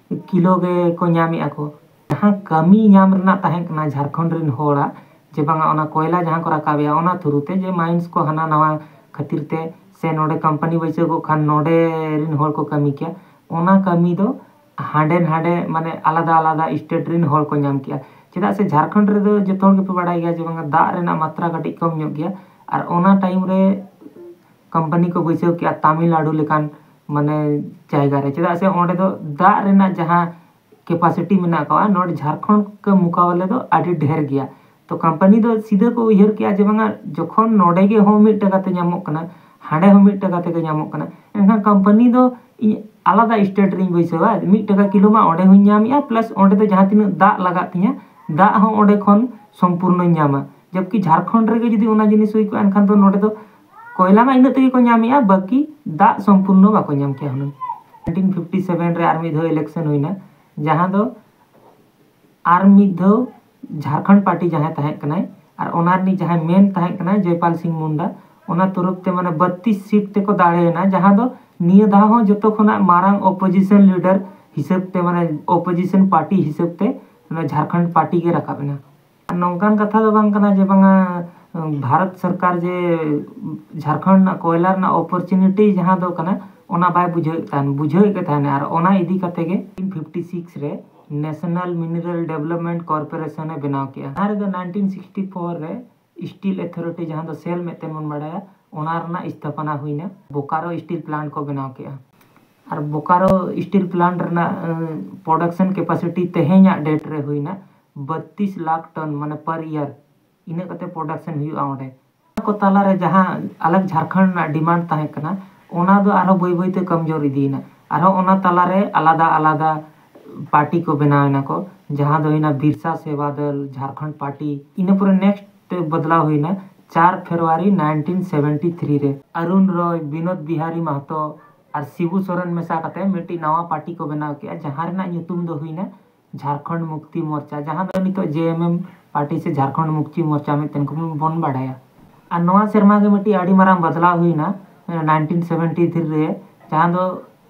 ᱠᱤᱞᱳ ᱜᱮ ᱠᱚ ᱧᱟᱢᱮᱫᱼᱟ ᱠᱚ᱾ ᱡᱟᱦᱟᱸ ᱠᱟᱹᱢᱤ ᱧᱟᱢ ᱨᱮᱱᱟᱜ ᱛᱟᱦᱮᱸ ᱠᱟᱱᱟ ᱡᱷᱟᱲᱠᱷᱚᱸᱰ ᱨᱮᱱ ᱦᱚᱲᱟᱜ, ᱡᱮ ᱵᱟᱝᱟ ᱚᱱᱟ ᱠᱚᱭᱞᱟ ᱡᱟᱦᱟᱸ ᱠᱚ ᱨᱟᱠᱟᱵᱮᱜᱼᱟ ᱚᱱᱟ ᱛᱷᱨᱩ ᱛᱮ, ᱡᱮ ᱢᱟᱭᱤᱱᱥ ᱠᱚ ᱦᱟᱱᱟ ᱱᱟᱣᱟ ᱠᱷᱟᱹᱛᱤᱨ ᱛᱮ, ᱥᱮ ᱱᱚᱰᱮ ᱠᱳᱢᱯᱟᱱᱤ ᱵᱟᱹᱭᱥᱟᱹᱣ ᱠᱚᱜ ᱠᱷᱟᱱ ᱱᱚᱰᱮ ᱨᱮᱱ ᱦᱚᱲ ᱠᱚ ᱠᱟᱹᱢᱤ ᱠᱮᱭᱟ, ᱚᱱᱟ ᱠᱟᱹᱢᱤ ᱫᱚ ᱦᱟᱸᱰᱮ ᱱᱟᱰᱮ ᱢᱟᱱᱮ ᱟᱞᱟᱫᱟ ᱟᱞᱟᱫᱟ ᱥᱴᱮᱴ ᱨᱮᱱ ᱦᱚᱲ ᱠᱚ ᱧᱟᱢ ᱠᱮᱜᱼᱟ᱾ ᱪᱮᱫᱟᱜ ᱥᱮ ᱡᱷᱟᱲᱠᱷᱚᱸᱰ ᱨᱮᱫᱚ ᱡᱚᱛᱚ ᱦᱚᱲ ᱜᱮᱯᱮ ᱵᱟᱲᱟᱭ ᱜᱮᱭᱟ ᱡᱮ ᱵᱟᱝᱟ ᱫᱟᱜ ᱨᱮᱱᱟᱜ ᱢᱟᱛᱨᱟ ᱠᱟᱹᱴᱤᱡ ᱠᱚᱢ ᱧᱚᱜ ᱜᱮᱭᱟ, ᱟᱨ ᱚᱱᱟ ᱴᱟᱭᱤᱢ ᱨᱮ ᱠᱳᱢᱯᱟᱱᱤ ᱠᱚ ᱵᱟᱹᱭᱥᱟᱹᱣ ᱠᱮᱜᱼᱟ ᱛᱟᱢᱤᱞᱱᱟᱲᱩ ᱞᱮᱠᱟᱱ ᱢᱟᱱᱮ ᱡᱟᱭᱜᱟ ᱨᱮ᱾ ᱪᱮᱫᱟᱜ ᱥᱮ ᱚᱸᱰᱮ ᱫᱚ ᱫᱟᱜ ᱨᱮᱱᱟᱜ ᱡᱟᱦᱟᱸ ᱠᱮᱯᱟᱥᱤᱴᱤ ᱢᱮᱱᱟᱜ ᱟᱠᱟᱫᱼᱟ, ᱱᱚᱰᱮ ᱡᱷᱟᱲᱠᱷᱚᱸᱰ ᱠᱮ ᱢᱩᱠᱟᱵᱞᱮ ᱫᱚ ᱟᱹᱰᱤ ᱰᱷᱮᱨ ᱜᱮᱭᱟ᱾ ᱛᱚ ᱠᱳᱢᱯᱟᱱᱤ ᱫᱚ ᱥᱤᱫᱷᱟᱹ ᱠᱚ ᱩᱭᱦᱟᱹᱨ ᱠᱮᱜᱼᱟ ᱡᱮ ᱵᱟᱝᱟ ᱡᱚᱠᱷᱚᱱ ᱱᱚᱰᱮ ᱜᱮ ᱦᱚᱸ ᱢᱤᱫ ᱴᱟᱠᱟ ᱛᱮ ᱧᱟᱢᱚᱜ ᱠᱟᱱᱟ, ᱦᱟᱸᱰᱮ ᱦᱚᱸ ᱢᱤᱫ ᱴᱟᱠᱟ ᱛᱮᱜᱮ ᱧᱟᱢᱚᱜ ᱠᱟᱱᱟ, ᱮᱱᱠᱷᱟᱱ ᱠᱳᱢᱯᱟᱱᱤ ᱫᱚ ᱤᱧ ᱟᱞᱟᱫᱟ ᱥᱴᱮᱴ ᱨᱤᱧ ᱵᱟᱹᱭᱥᱟᱹᱣᱟ, ᱢᱤᱫ ᱴᱟᱠᱟ ᱠᱤᱞᱳ ᱢᱟ ᱚᱸᱰᱮ ᱦᱚᱸᱧ ᱧᱟᱢᱮᱜᱼᱟ, ᱯᱞᱟᱥ ᱚᱸᱰᱮ ᱫᱚ ᱡᱟᱦᱟᱸ ᱛᱤᱱᱟᱹᱜ ᱫᱟᱜ ᱞᱟᱜᱟᱜ ᱛᱤᱧᱟ ᱫᱟᱜ ᱦᱚᱸ ᱚᱸᱰᱮ ᱠᱷᱚᱱ ᱥᱚᱢᱯᱩᱨᱱᱚᱧ ᱧᱟᱢᱟ᱾ ᱡᱚᱵᱠᱤ ᱡᱷᱟᱲᱠᱷᱚᱸᱰ ᱨᱮᱜᱮ ᱡᱩᱫᱤ ᱚᱱᱟ ᱡᱤᱱᱤᱥ ᱦᱩᱭ ᱠᱚᱜᱼᱟ ᱮᱱᱠᱷᱟᱱ ᱫᱚ ᱱᱚᱰᱮ ᱫᱚ ᱠᱚᱭᱞᱟ ᱢᱟ ᱤᱱᱟᱹᱜ ᱛᱮᱜᱮ ᱠᱚ ᱧᱟᱢᱮᱜᱼᱟ, ᱵᱟᱹᱠᱤ ᱫᱟᱜ ᱥᱚᱢᱯᱩᱨᱱᱚ ᱵᱟᱠᱚ ᱧᱟᱢ ᱠᱮᱭᱟ ᱦᱩᱱᱟᱹᱝ᱾ ᱱᱟᱭᱤᱱᱴᱤᱱ ᱯᱷᱤᱯᱴᱤ ᱥᱮᱵᱷᱮᱱ ᱨᱮ ᱟᱨ ᱢᱤᱫ ᱫᱷᱟᱣ ᱤᱞᱮᱠᱥᱚᱱ ᱦᱩᱭᱱᱟ, ᱡᱟᱦᱟᱸ ᱫᱚ ᱟᱨ ᱢᱤᱫ ᱫᱷᱟᱣ ᱡᱷᱟᱲᱠᱷᱚᱸᱰ ᱯᱟᱨᱴᱤ ᱡᱟᱦᱟᱸᱭ ᱛᱟᱦᱮᱸ ᱠᱟᱱᱟᱭ ᱟᱨ ᱚᱱᱟ ᱨᱤᱱᱤᱡ ᱡᱟᱦᱟᱸᱭ ᱢᱮᱱ ᱛᱟᱦᱮᱸ ᱠᱟᱱᱟᱭ ᱡᱚᱭᱯᱟᱞ ᱥᱤᱝ ᱢᱩᱱᱰᱟ, ᱚᱱᱟ ᱛᱚᱨᱚᱯ ᱛᱮ ᱢᱟᱱᱮ ᱵᱟᱛᱛᱤᱥ ᱥᱤᱴ ᱛᱮᱠᱚ ᱫᱟᱲᱮᱭᱮᱱᱟ, ᱡᱟᱦᱟᱸ ᱫᱚ ᱱᱤᱭᱟᱹ ᱫᱷᱟᱣ ᱦᱚᱸ ᱡᱚᱛᱚ ᱠᱷᱚᱱᱟᱜ ᱢᱟᱨᱟᱝ ᱚᱯᱳᱡᱤᱥᱚᱱ ᱞᱤᱰᱟᱨ ᱦᱤᱥᱟᱹᱵ ᱛᱮ, ᱢᱟᱱᱮ ᱚᱯᱳᱡᱤᱥᱚᱱ ᱯᱟᱨᱴᱤ ᱦᱤᱥᱟᱹᱵ ᱛᱮ ᱚᱱᱟ ᱡᱷᱟᱲᱠᱷᱚᱸᱰ ᱯᱟᱨᱴᱤ ᱜᱮ ᱨᱟᱠᱟᱵ ᱮᱱᱟ᱾ ᱟᱨ ᱱᱚᱝᱠᱟᱱ ᱠᱟᱛᱷᱟ ᱫᱚ ᱵᱟᱝ ᱠᱟᱱᱟ ᱡᱮ ᱵᱟᱝᱟ ᱵᱷᱟᱨᱚᱛ ᱥᱚᱨᱠᱟᱨ ᱡᱮ ᱡᱷᱟᱲᱠᱷᱚᱸᱰ ᱨᱮᱱᱟᱜ ᱠᱚᱭᱞᱟ ᱨᱮᱱᱟᱜ ᱚᱯᱚᱨᱪᱩᱱᱤᱴᱤ ᱡᱟᱦᱟᱸ ᱫᱚ ᱠᱟᱱᱟ, ᱚᱱᱟ ᱵᱟᱭ ᱵᱩᱡᱷᱟᱹᱣᱮᱫ ᱛᱟᱦᱮᱱ, ᱵᱩᱡᱷᱟᱹᱣᱮᱫ ᱜᱮ ᱛᱟᱦᱮᱱᱟ᱾ ᱟᱨ ᱚᱱᱟ ᱤᱫᱤ ᱠᱟᱛᱮ ᱜᱮ ᱯᱷᱤᱯᱴᱤ ᱥᱤᱠᱥ ᱨᱮ ᱱᱮᱥᱱᱟᱞ ᱢᱤᱱᱟᱨᱟᱞ ᱰᱮᱵᱷᱞᱚᱯᱢᱮᱱᱴ ᱠᱚᱨᱯᱳᱨᱮᱥᱚᱱ ᱮ ᱵᱮᱱᱟᱣ ᱠᱮᱜᱼᱟ᱾ ᱚᱱᱟ ᱨᱮᱫᱚ ᱱᱟᱭᱤᱱᱴᱤᱱ ᱥᱤᱠᱥᱴᱤ ᱯᱷᱳᱨ ᱨᱮ ᱥᱴᱤᱞ ᱚᱛᱷᱚᱨᱤᱴᱤ, ᱡᱟᱦᱟᱸ ᱫᱚ ᱥᱮᱞ ᱢᱮᱱᱛᱮ ᱵᱚᱱ ᱵᱟᱲᱟᱭᱟ, ᱚᱱᱟ ᱨᱮᱱᱟᱜ ᱥᱛᱷᱟᱯᱚᱱᱟ ᱦᱩᱭᱱᱟ᱾ ᱵᱳᱠᱟᱨᱳ ᱥᱴᱤᱞ ᱯᱞᱟᱱᱴ ᱠᱚ ᱵᱮᱱᱟᱣ ᱠᱮᱜᱼᱟ᱾ ᱟᱨ ᱵᱳᱠᱟᱨᱳ ᱥᱴᱤᱞ ᱯᱞᱟᱱᱴ ᱨᱮᱱᱟᱜ ᱯᱨᱚᱰᱟᱠᱥᱚᱱ ᱠᱮᱯᱟᱥᱤᱴᱤ ᱛᱮᱦᱮᱧᱟᱜ ᱰᱮᱴ ᱨᱮ ᱦᱩᱭᱱᱟ ᱵᱟᱛᱛᱤᱥ ᱞᱟᱠᱷ ᱴᱚᱱ, ᱢᱟᱱᱮ ᱯᱟᱨ ᱤᱭᱟᱨ ᱤᱱᱟᱹᱜ ᱠᱟᱛᱮ ᱯᱨᱚᱰᱟᱠᱥᱚᱱ ᱦᱩᱭᱩᱜᱼᱟ ᱚᱸᱰᱮ᱾ ᱠᱚ ᱛᱟᱞᱟᱨᱮ ᱡᱟᱦᱟᱸ ᱟᱞᱟᱜᱽ ᱡᱷᱟᱲᱠᱷᱚᱸᱰ ᱨᱮᱱᱟᱜ ᱰᱤᱢᱟᱱᱰ ᱛᱟᱦᱮᱸ ᱠᱟᱱᱟ, ᱚᱱᱟ ᱫᱚ ᱟᱨᱦᱚᱸ ᱵᱟᱹᱭ ᱵᱟᱹᱭ ᱛᱮ ᱠᱚᱢᱡᱳᱨ ᱤᱫᱤᱭᱮᱱᱟ᱾ ᱟᱨᱦᱚᱸ ᱚᱱᱟ ᱛᱟᱞᱟᱨᱮ ᱟᱞᱟᱫᱟ ᱟᱞᱟᱫᱟ ᱯᱟᱨᱴᱤ ᱠᱚ ᱵᱮᱱᱟᱣ ᱮᱱᱟ ᱠᱚ, ᱡᱟᱦᱟᱸ ᱫᱚ ᱦᱩᱭᱱᱟ ᱵᱤᱨᱥᱟ ᱥᱮᱵᱟ ᱫᱚᱞ, ᱡᱷᱟᱲᱠᱷᱚᱸᱰ ᱯᱟᱨᱴᱤ᱾ ᱤᱱᱟᱹ ᱯᱚᱨᱮ ᱱᱮᱠᱥᱴ ᱵᱚᱫᱞᱟᱣ ᱦᱩᱭᱱᱟ ᱪᱟᱨ ᱯᱷᱮᱵᱽᱨᱩᱣᱟᱨᱤ ᱱᱟᱭᱤᱱᱴᱤᱱ ᱥᱮᱵᱷᱮᱱᱴᱤ ᱛᱷᱨᱤ ᱨᱮ᱾ ᱚᱨᱩᱱ ᱨᱚᱭ, ᱵᱤᱱᱳᱫ ᱵᱤᱦᱟᱨᱤ ᱢᱟᱦᱛᱚ ᱟᱨ ᱥᱤᱵᱩ ᱥᱚᱨᱮᱱ ᱢᱮᱥᱟ ᱠᱟᱛᱮ ᱢᱤᱫᱴᱤᱡ ᱱᱟᱣᱟ ᱯᱟᱨᱴᱤ ᱠᱚ ᱵᱮᱱᱟᱣ ᱠᱮᱜᱼᱟ, ᱡᱟᱦᱟᱸ ᱨᱮᱱᱟᱜ ᱧᱩᱛᱩᱢ ᱫᱚ ᱦᱩᱭᱱᱟ ᱡᱷᱟᱲᱠᱷᱚᱸᱰ ᱢᱩᱠᱛᱤ ᱢᱳᱨᱪᱟ, ᱡᱟᱦᱟᱸ ᱫᱚ ᱱᱤᱛᱚᱜ ᱡᱮ ᱮᱢ ᱮᱢ ᱯᱟᱨᱴᱤ ᱥᱮ ᱡᱷᱟᱲᱠᱷᱚᱸᱰ ᱢᱩᱠᱛᱤ ᱢᱳᱨᱪᱟ ᱢᱮᱱᱛᱮ ᱵᱚᱱ ᱵᱟᱲᱟᱭᱟ᱾ ᱟᱨ ᱱᱚᱣᱟ ᱥᱮᱨᱢᱟ ᱜᱮ ᱢᱤᱫᱴᱤᱡ ᱟᱹᱰᱤ ᱢᱟᱨᱟᱝ ᱵᱚᱫᱞᱟᱣ ᱦᱩᱭᱱᱟ ᱱᱟᱭᱤᱱᱴᱤᱱ ᱥᱮᱵᱷᱮᱱᱴᱤ ᱛᱷᱨᱤ ᱨᱮ, ᱡᱟᱦᱟᱸ ᱫᱚ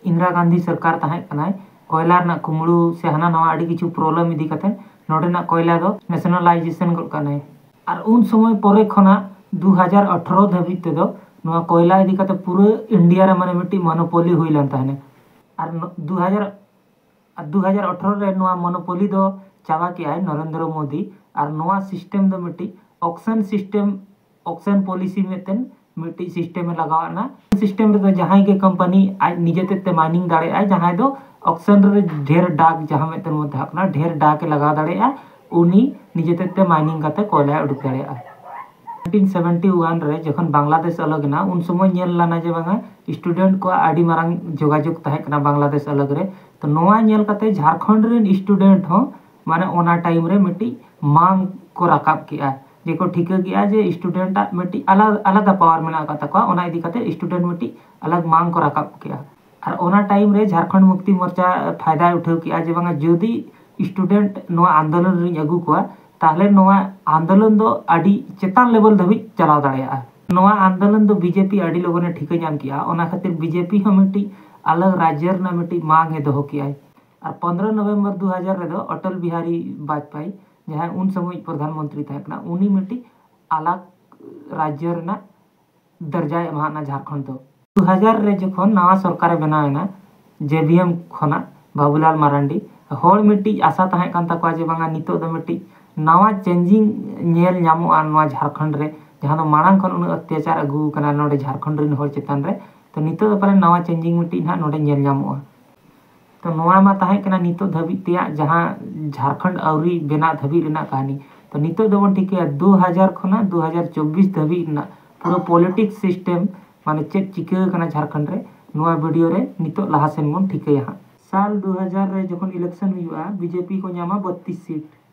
ᱤᱱᱫᱤᱨᱟ ᱜᱟᱱᱫᱷᱤ ᱥᱚᱨᱠᱟᱨ ᱛᱟᱦᱮᱸ ᱠᱟᱱᱟᱭ, ᱠᱚᱭᱞᱟ ᱨᱮᱱᱟᱜ ᱠᱩᱢᱵᱽᱲᱩ ᱥᱮ ᱦᱟᱱᱟ ᱱᱟᱣᱟ ᱟᱹᱰᱤ ᱠᱤᱪᱷᱩ ᱯᱨᱚᱵᱞᱮᱢ ᱤᱫᱤ ᱠᱟᱛᱮ ᱱᱚᱰᱮᱱᱟᱜ ᱠᱚᱭᱞᱟ ᱫᱚ ᱱᱮᱥᱱᱟᱞᱟᱭᱡᱮᱥᱚᱱ ᱜᱚᱫ ᱠᱟᱱᱟᱭ᱾ ᱟᱨ ᱩᱱ ᱥᱚᱢᱚᱭ ᱯᱚᱨᱮ ᱠᱷᱚᱱᱟᱜ ᱫᱩ ᱦᱟᱡᱟᱨ ᱟᱴᱷᱨᱚ ᱫᱷᱟᱹᱵᱤᱡ ᱛᱮᱫᱚ ᱱᱚᱣᱟ ᱠᱚᱭᱞᱟ ᱤᱫᱤ ᱠᱟᱛᱮ ᱯᱩᱨᱟᱹ ᱤᱱᱰᱤᱭᱟ ᱨᱮ ᱢᱟᱱᱮ ᱢᱤᱫᱴᱤᱡ ᱢᱚᱱᱳᱯᱚᱞᱤ ᱦᱩᱭ ᱞᱮᱱ ᱛᱟᱦᱮᱱᱟ᱾ ᱟᱨ ᱱᱚ-, ᱫᱩ ᱦᱟᱡᱟᱨ, ᱟᱨ ᱫᱩ ᱦᱟᱡᱟᱨ ᱟᱴᱷᱨᱚ ᱨᱮ ᱱᱚᱣᱟ ᱢᱚᱱᱳᱯᱚᱞᱤ ᱫᱚ ᱪᱟᱵᱟ ᱠᱮᱜᱼᱟᱭ ᱱᱚᱨᱮᱱᱫᱨᱚ ᱢᱳᱫᱤ᱾ ᱟᱨ ᱱᱚᱣᱟ ᱥᱤᱥᱴᱮᱢ ᱫᱚ ᱢᱤᱫᱴᱤᱡ ᱚᱠᱥᱚᱱ ᱥᱤᱥᱴᱮᱢ, ᱚᱠᱥᱚᱱ ᱯᱚᱞᱤᱥᱤ ᱢᱤᱫᱴᱮᱱ, ᱢᱤᱫᱴᱤᱡ ᱥᱤᱥᱴᱮᱢ ᱮ ᱞᱟᱜᱟᱣ ᱮᱱᱟ᱾ ᱥᱤᱥᱴᱮᱢ ᱨᱮᱫᱚ ᱡᱟᱦᱟᱸᱭ ᱜᱮ ᱠᱳᱢᱯᱟᱱᱤ ᱟᱡ ᱱᱤᱡᱮ ᱛᱮ ᱛᱮ ᱢᱟᱭᱱᱤᱝ ᱫᱟᱲᱮᱭᱟᱜᱼᱟᱭ, ᱡᱟᱦᱟᱸᱭ ᱫᱚ ᱚᱠᱥᱚᱱ ᱨᱮ ᱰᱷᱮᱨ ᱰᱟᱠ, ᱡᱟᱦᱟᱸ ᱢᱤᱫᱴᱮᱱ ᱵᱚᱱ ᱢᱮᱛᱟᱜ ᱠᱟᱱᱟ, ᱰᱷᱮᱨ ᱰᱟᱠ ᱮ ᱞᱟᱜᱟᱣ ᱫᱟᱲᱮᱭᱟᱜᱼᱟ, ᱩᱱᱤ ᱱᱤᱡᱮ ᱛᱮ ᱛᱮ ᱢᱟᱭᱱᱤᱝ ᱠᱟᱛᱮ ᱠᱚᱭᱞᱟᱭ ᱩᱰᱩᱠ ᱫᱟᱲᱮᱭᱟᱜᱼᱟ᱾ ᱱᱟᱭᱤᱱᱴᱤᱱ ᱥᱮᱵᱷᱮᱱᱴᱤ ᱳᱣᱟᱱ ᱨᱮ ᱡᱚᱠᱷᱚᱱ ᱵᱟᱝᱞᱟᱫᱮᱥ ᱟᱞᱟᱜᱽ ᱮᱱᱟ, ᱩᱱ ᱥᱚᱢᱚᱭ ᱧᱮᱞ ᱞᱮᱱᱟ ᱡᱮ ᱵᱟᱝᱟ ᱥᱴᱩᱰᱮᱱᱴ ᱠᱚᱣᱟᱜ ᱟᱹᱰᱤ ᱢᱟᱨᱟᱝ ᱡᱳᱜᱟᱡᱳᱜᱽ ᱛᱟᱦᱮᱸ ᱠᱟᱱᱟ ᱵᱟᱝᱞᱟᱫᱮᱥ ᱟᱞᱟᱜᱽ ᱨᱮ᱾ ᱛᱚ ᱱᱚᱣᱟ ᱧᱮᱞ ᱠᱟᱛᱮ ᱡᱷᱟᱲᱠᱷᱚᱸᱰ ᱨᱮᱱ ᱥᱴᱩᱰᱮᱱᱴ ᱦᱚᱸ ᱢᱟᱱᱮ ᱚᱱᱟ ᱴᱟᱭᱤᱢ ᱨᱮ ᱢᱤᱫᱴᱤᱡ ᱢᱟᱝ ᱠᱚ ᱨᱟᱠᱟᱵ ᱠᱮᱜᱼᱟ, ᱡᱮ ᱠᱚ ᱴᱷᱤᱠᱟᱹ ᱠᱮᱜᱼᱟ ᱡᱮ ᱥᱴᱩᱰᱮᱱᱴ ᱟᱜ ᱢᱤᱫᱴᱤᱡ ᱟᱞᱟ-, ᱟᱞᱟᱫᱟ ᱯᱟᱣᱟᱨ ᱢᱮᱱᱟᱜ ᱟᱠᱟᱫ ᱛᱟᱠᱚᱣᱟ, ᱚᱱᱟ ᱤᱫᱤ ᱠᱟᱛᱮ ᱥᱴᱩᱰᱮᱱᱴ ᱢᱤᱫᱴᱤᱡ ᱟᱞᱟᱜᱽ ᱢᱟᱝ ᱠᱚ ᱨᱟᱠᱟᱵ ᱠᱮᱜᱼᱟ᱾ ᱟᱨ ᱚᱱᱟ ᱴᱟᱭᱤᱢ ᱨᱮ ᱡᱷᱟᱲᱠᱷᱚᱸᱰ ᱢᱩᱠᱛᱤ ᱢᱳᱨᱪᱟ ᱯᱷᱟᱭᱫᱟᱭ ᱩᱴᱷᱟᱹᱣ ᱠᱮᱜᱼᱟ ᱡᱮ ᱵᱟᱝᱟ ᱡᱩᱫᱤ ᱥᱴᱩᱰᱮᱱᱴ ᱱᱚᱣᱟ ᱟᱱᱫᱳᱞᱚᱱ ᱨᱤᱧ ᱟᱹᱜᱩ ᱠᱚᱣᱟ, ᱛᱟᱦᱞᱮ ᱱᱚᱣᱟ ᱟᱱᱫᱳᱞᱚᱱ ᱫᱚ ᱟᱹᱰᱤ ᱪᱮᱛᱟᱱ ᱞᱮᱵᱮᱞ ᱫᱷᱟᱹᱵᱤᱡ ᱪᱟᱞᱟᱣ ᱫᱟᱲᱮᱭᱟᱜᱼᱟ᱾ ᱱᱚᱣᱟ ᱟᱱᱫᱳᱞᱚᱱ ᱫᱚ ᱵᱤᱡᱮᱯᱤ ᱟᱹᱰᱤ ᱞᱚᱜᱚᱱᱮ ᱴᱷᱤᱠᱟᱹ ᱧᱟᱢ ᱠᱮᱜᱼᱟ, ᱚᱱᱟ ᱠᱷᱟᱹᱛᱤᱨ ᱵᱤᱡᱮᱯᱤ ᱦᱚᱸ ᱢᱤᱫᱴᱤᱡ ᱟᱞᱟᱜᱽ ᱨᱟᱡᱽᱡᱚ ᱨᱮᱱᱟᱜ ᱢᱤᱫᱴᱤᱡ ᱢᱟᱝ ᱮ ᱫᱚᱦᱚ ᱠᱮᱜᱼᱟᱭ᱾ ᱟᱨ ᱯᱚᱱᱫᱽᱨᱚ ᱱᱚᱵᱷᱮᱢᱵᱚᱨ ᱫᱩ ᱦᱟᱡᱟᱨ ᱨᱮᱫᱚ ᱚᱴᱚᱞ ᱵᱤᱦᱟᱨᱤ ᱵᱟᱡᱽᱯᱮᱭᱤ, ᱡᱟᱦᱟᱸᱭ ᱩᱱ ᱥᱚᱢᱚᱭ ᱯᱨᱚᱫᱷᱟᱱ ᱢᱚᱱᱛᱨᱤ ᱛᱟᱦᱮᱸ ᱠᱟᱱᱟ, ᱩᱱᱤ ᱢᱤᱫᱴᱤᱡ ᱟᱞᱟᱜᱽ ᱨᱟᱡᱽᱡᱚ ᱨᱮᱱᱟᱜ ᱫᱚᱨᱡᱟᱭ ᱮᱢᱟᱣᱟᱫᱼᱟ ᱡᱷᱟᱲᱠᱷᱚᱸᱰ ᱫᱚ᱾ ᱫᱩ ᱦᱟᱡᱟᱨ ᱨᱮ ᱡᱚᱠᱷᱚᱱ ᱱᱟᱣᱟ ᱥᱚᱨᱠᱟᱨᱮ ᱵᱮᱱᱟᱣ ᱮᱱᱟ, ᱡᱮ ᱵᱷᱤ ᱮᱢ ᱠᱷᱚᱱᱟᱜ ᱵᱟᱵᱩᱞᱟᱞ ᱢᱟᱨᱟᱱᱰᱤ, ᱦᱚᱲ ᱢᱤᱫᱴᱤᱡ ᱟᱥᱟ ᱛᱟᱦᱮᱸ ᱠᱟᱱ ᱛᱟᱠᱚᱣᱟ ᱡᱮ ᱵᱟᱝᱟ ᱱᱤᱛᱚᱜ ᱫᱚ ᱢᱤᱫᱴᱤᱡ ᱱᱟᱣᱟ ᱪᱮᱧᱡᱤᱝ ᱧᱮᱞ ᱧᱟᱢᱚᱜᱼᱟ ᱱᱚᱣᱟ ᱡᱷᱟᱲᱠᱷᱚᱸᱰ ᱨᱮ, ᱡᱟᱦᱟᱸ ᱫᱚ ᱢᱟᱲᱟᱝ ᱠᱷᱚᱱ ᱩᱱᱟᱹᱜ ᱚᱛᱛᱟᱪᱟᱨ ᱟᱹᱜᱩ ᱟᱠᱟᱱᱟ ᱱᱚᱰᱮ ᱡᱷᱟᱲᱠᱷᱚᱸᱰ ᱨᱮᱱ ᱦᱚᱲ ᱪᱮᱛᱟᱱ ᱨᱮ᱾ ᱛᱚ ᱱᱤᱛᱚᱜ ᱫᱚ ᱯᱟᱞᱮᱱ ᱱᱟᱣᱟ ᱪᱮᱧᱡᱤᱝ ᱢᱤᱫᱴᱤᱡ ᱱᱟᱦᱟᱜ ᱱᱚᱰᱮ ᱧᱮᱞ ᱧᱟᱢᱚᱜᱼᱟ᱾ ᱛᱚ ᱱᱚᱣᱟ ᱢᱟ ᱛᱟᱦᱮᱸ ᱠᱟᱱᱟ ᱱᱤᱛᱚᱜ ᱫᱷᱟᱹᱵᱤᱡ ᱛᱮᱭᱟᱜ ᱡᱟᱦᱟᱸ ᱡᱷᱟᱲᱠᱷᱚᱸᱰ ᱟᱹᱣᱨᱤ ᱵᱮᱱᱟᱜ ᱫᱷᱟᱹᱵᱤᱡ ᱨᱮᱱᱟᱜ ᱠᱟᱹᱦᱱᱤ᱾ ᱛᱚ ᱱᱤᱛᱚᱜ ᱫᱚᱵᱚᱱ ᱴᱷᱤᱠᱟᱹᱭᱟ ᱫᱩ ᱦᱟᱡᱟᱨ ᱠᱷᱚᱱᱟᱜ ᱫᱩ ᱦᱟᱡᱟᱨ ᱪᱚᱵᱵᱤᱥ ᱫᱷᱟᱹᱵᱤᱡ ᱨᱮᱱᱟᱜ ᱯᱩᱨᱟᱹ ᱯᱚᱞᱤᱴᱤᱠᱥ ᱥᱤᱥᱴᱮᱢ, ᱢᱟᱱᱮ ᱪᱮᱫ ᱪᱤᱠᱟᱹ ᱟᱠᱟᱱᱟ ᱡᱷᱟᱲᱠᱷᱚᱸᱰ ᱨᱮ, ᱱᱚᱣᱟ ᱵᱷᱤᱰᱤᱭᱳ ᱨᱮ ᱱᱤᱛᱚᱜ ᱞᱟᱦᱟ ᱥᱮᱱ ᱵᱚᱱ ᱴᱷᱤᱠᱟᱹᱭᱟ ᱦᱟᱸᱜ᱾ ᱥᱟᱞ ᱫᱩ ᱦᱟᱡᱟᱨ ᱨᱮ ᱡᱚᱠᱷᱚᱱ ᱤᱞᱮᱠᱥᱚᱱ ᱦᱩᱭᱩᱜᱼᱟ, ᱵᱤᱡᱮᱯᱤ ᱠᱚ ᱧᱟᱢᱟ ᱵᱚᱛᱛᱤᱥ ᱥᱤᱴ᱾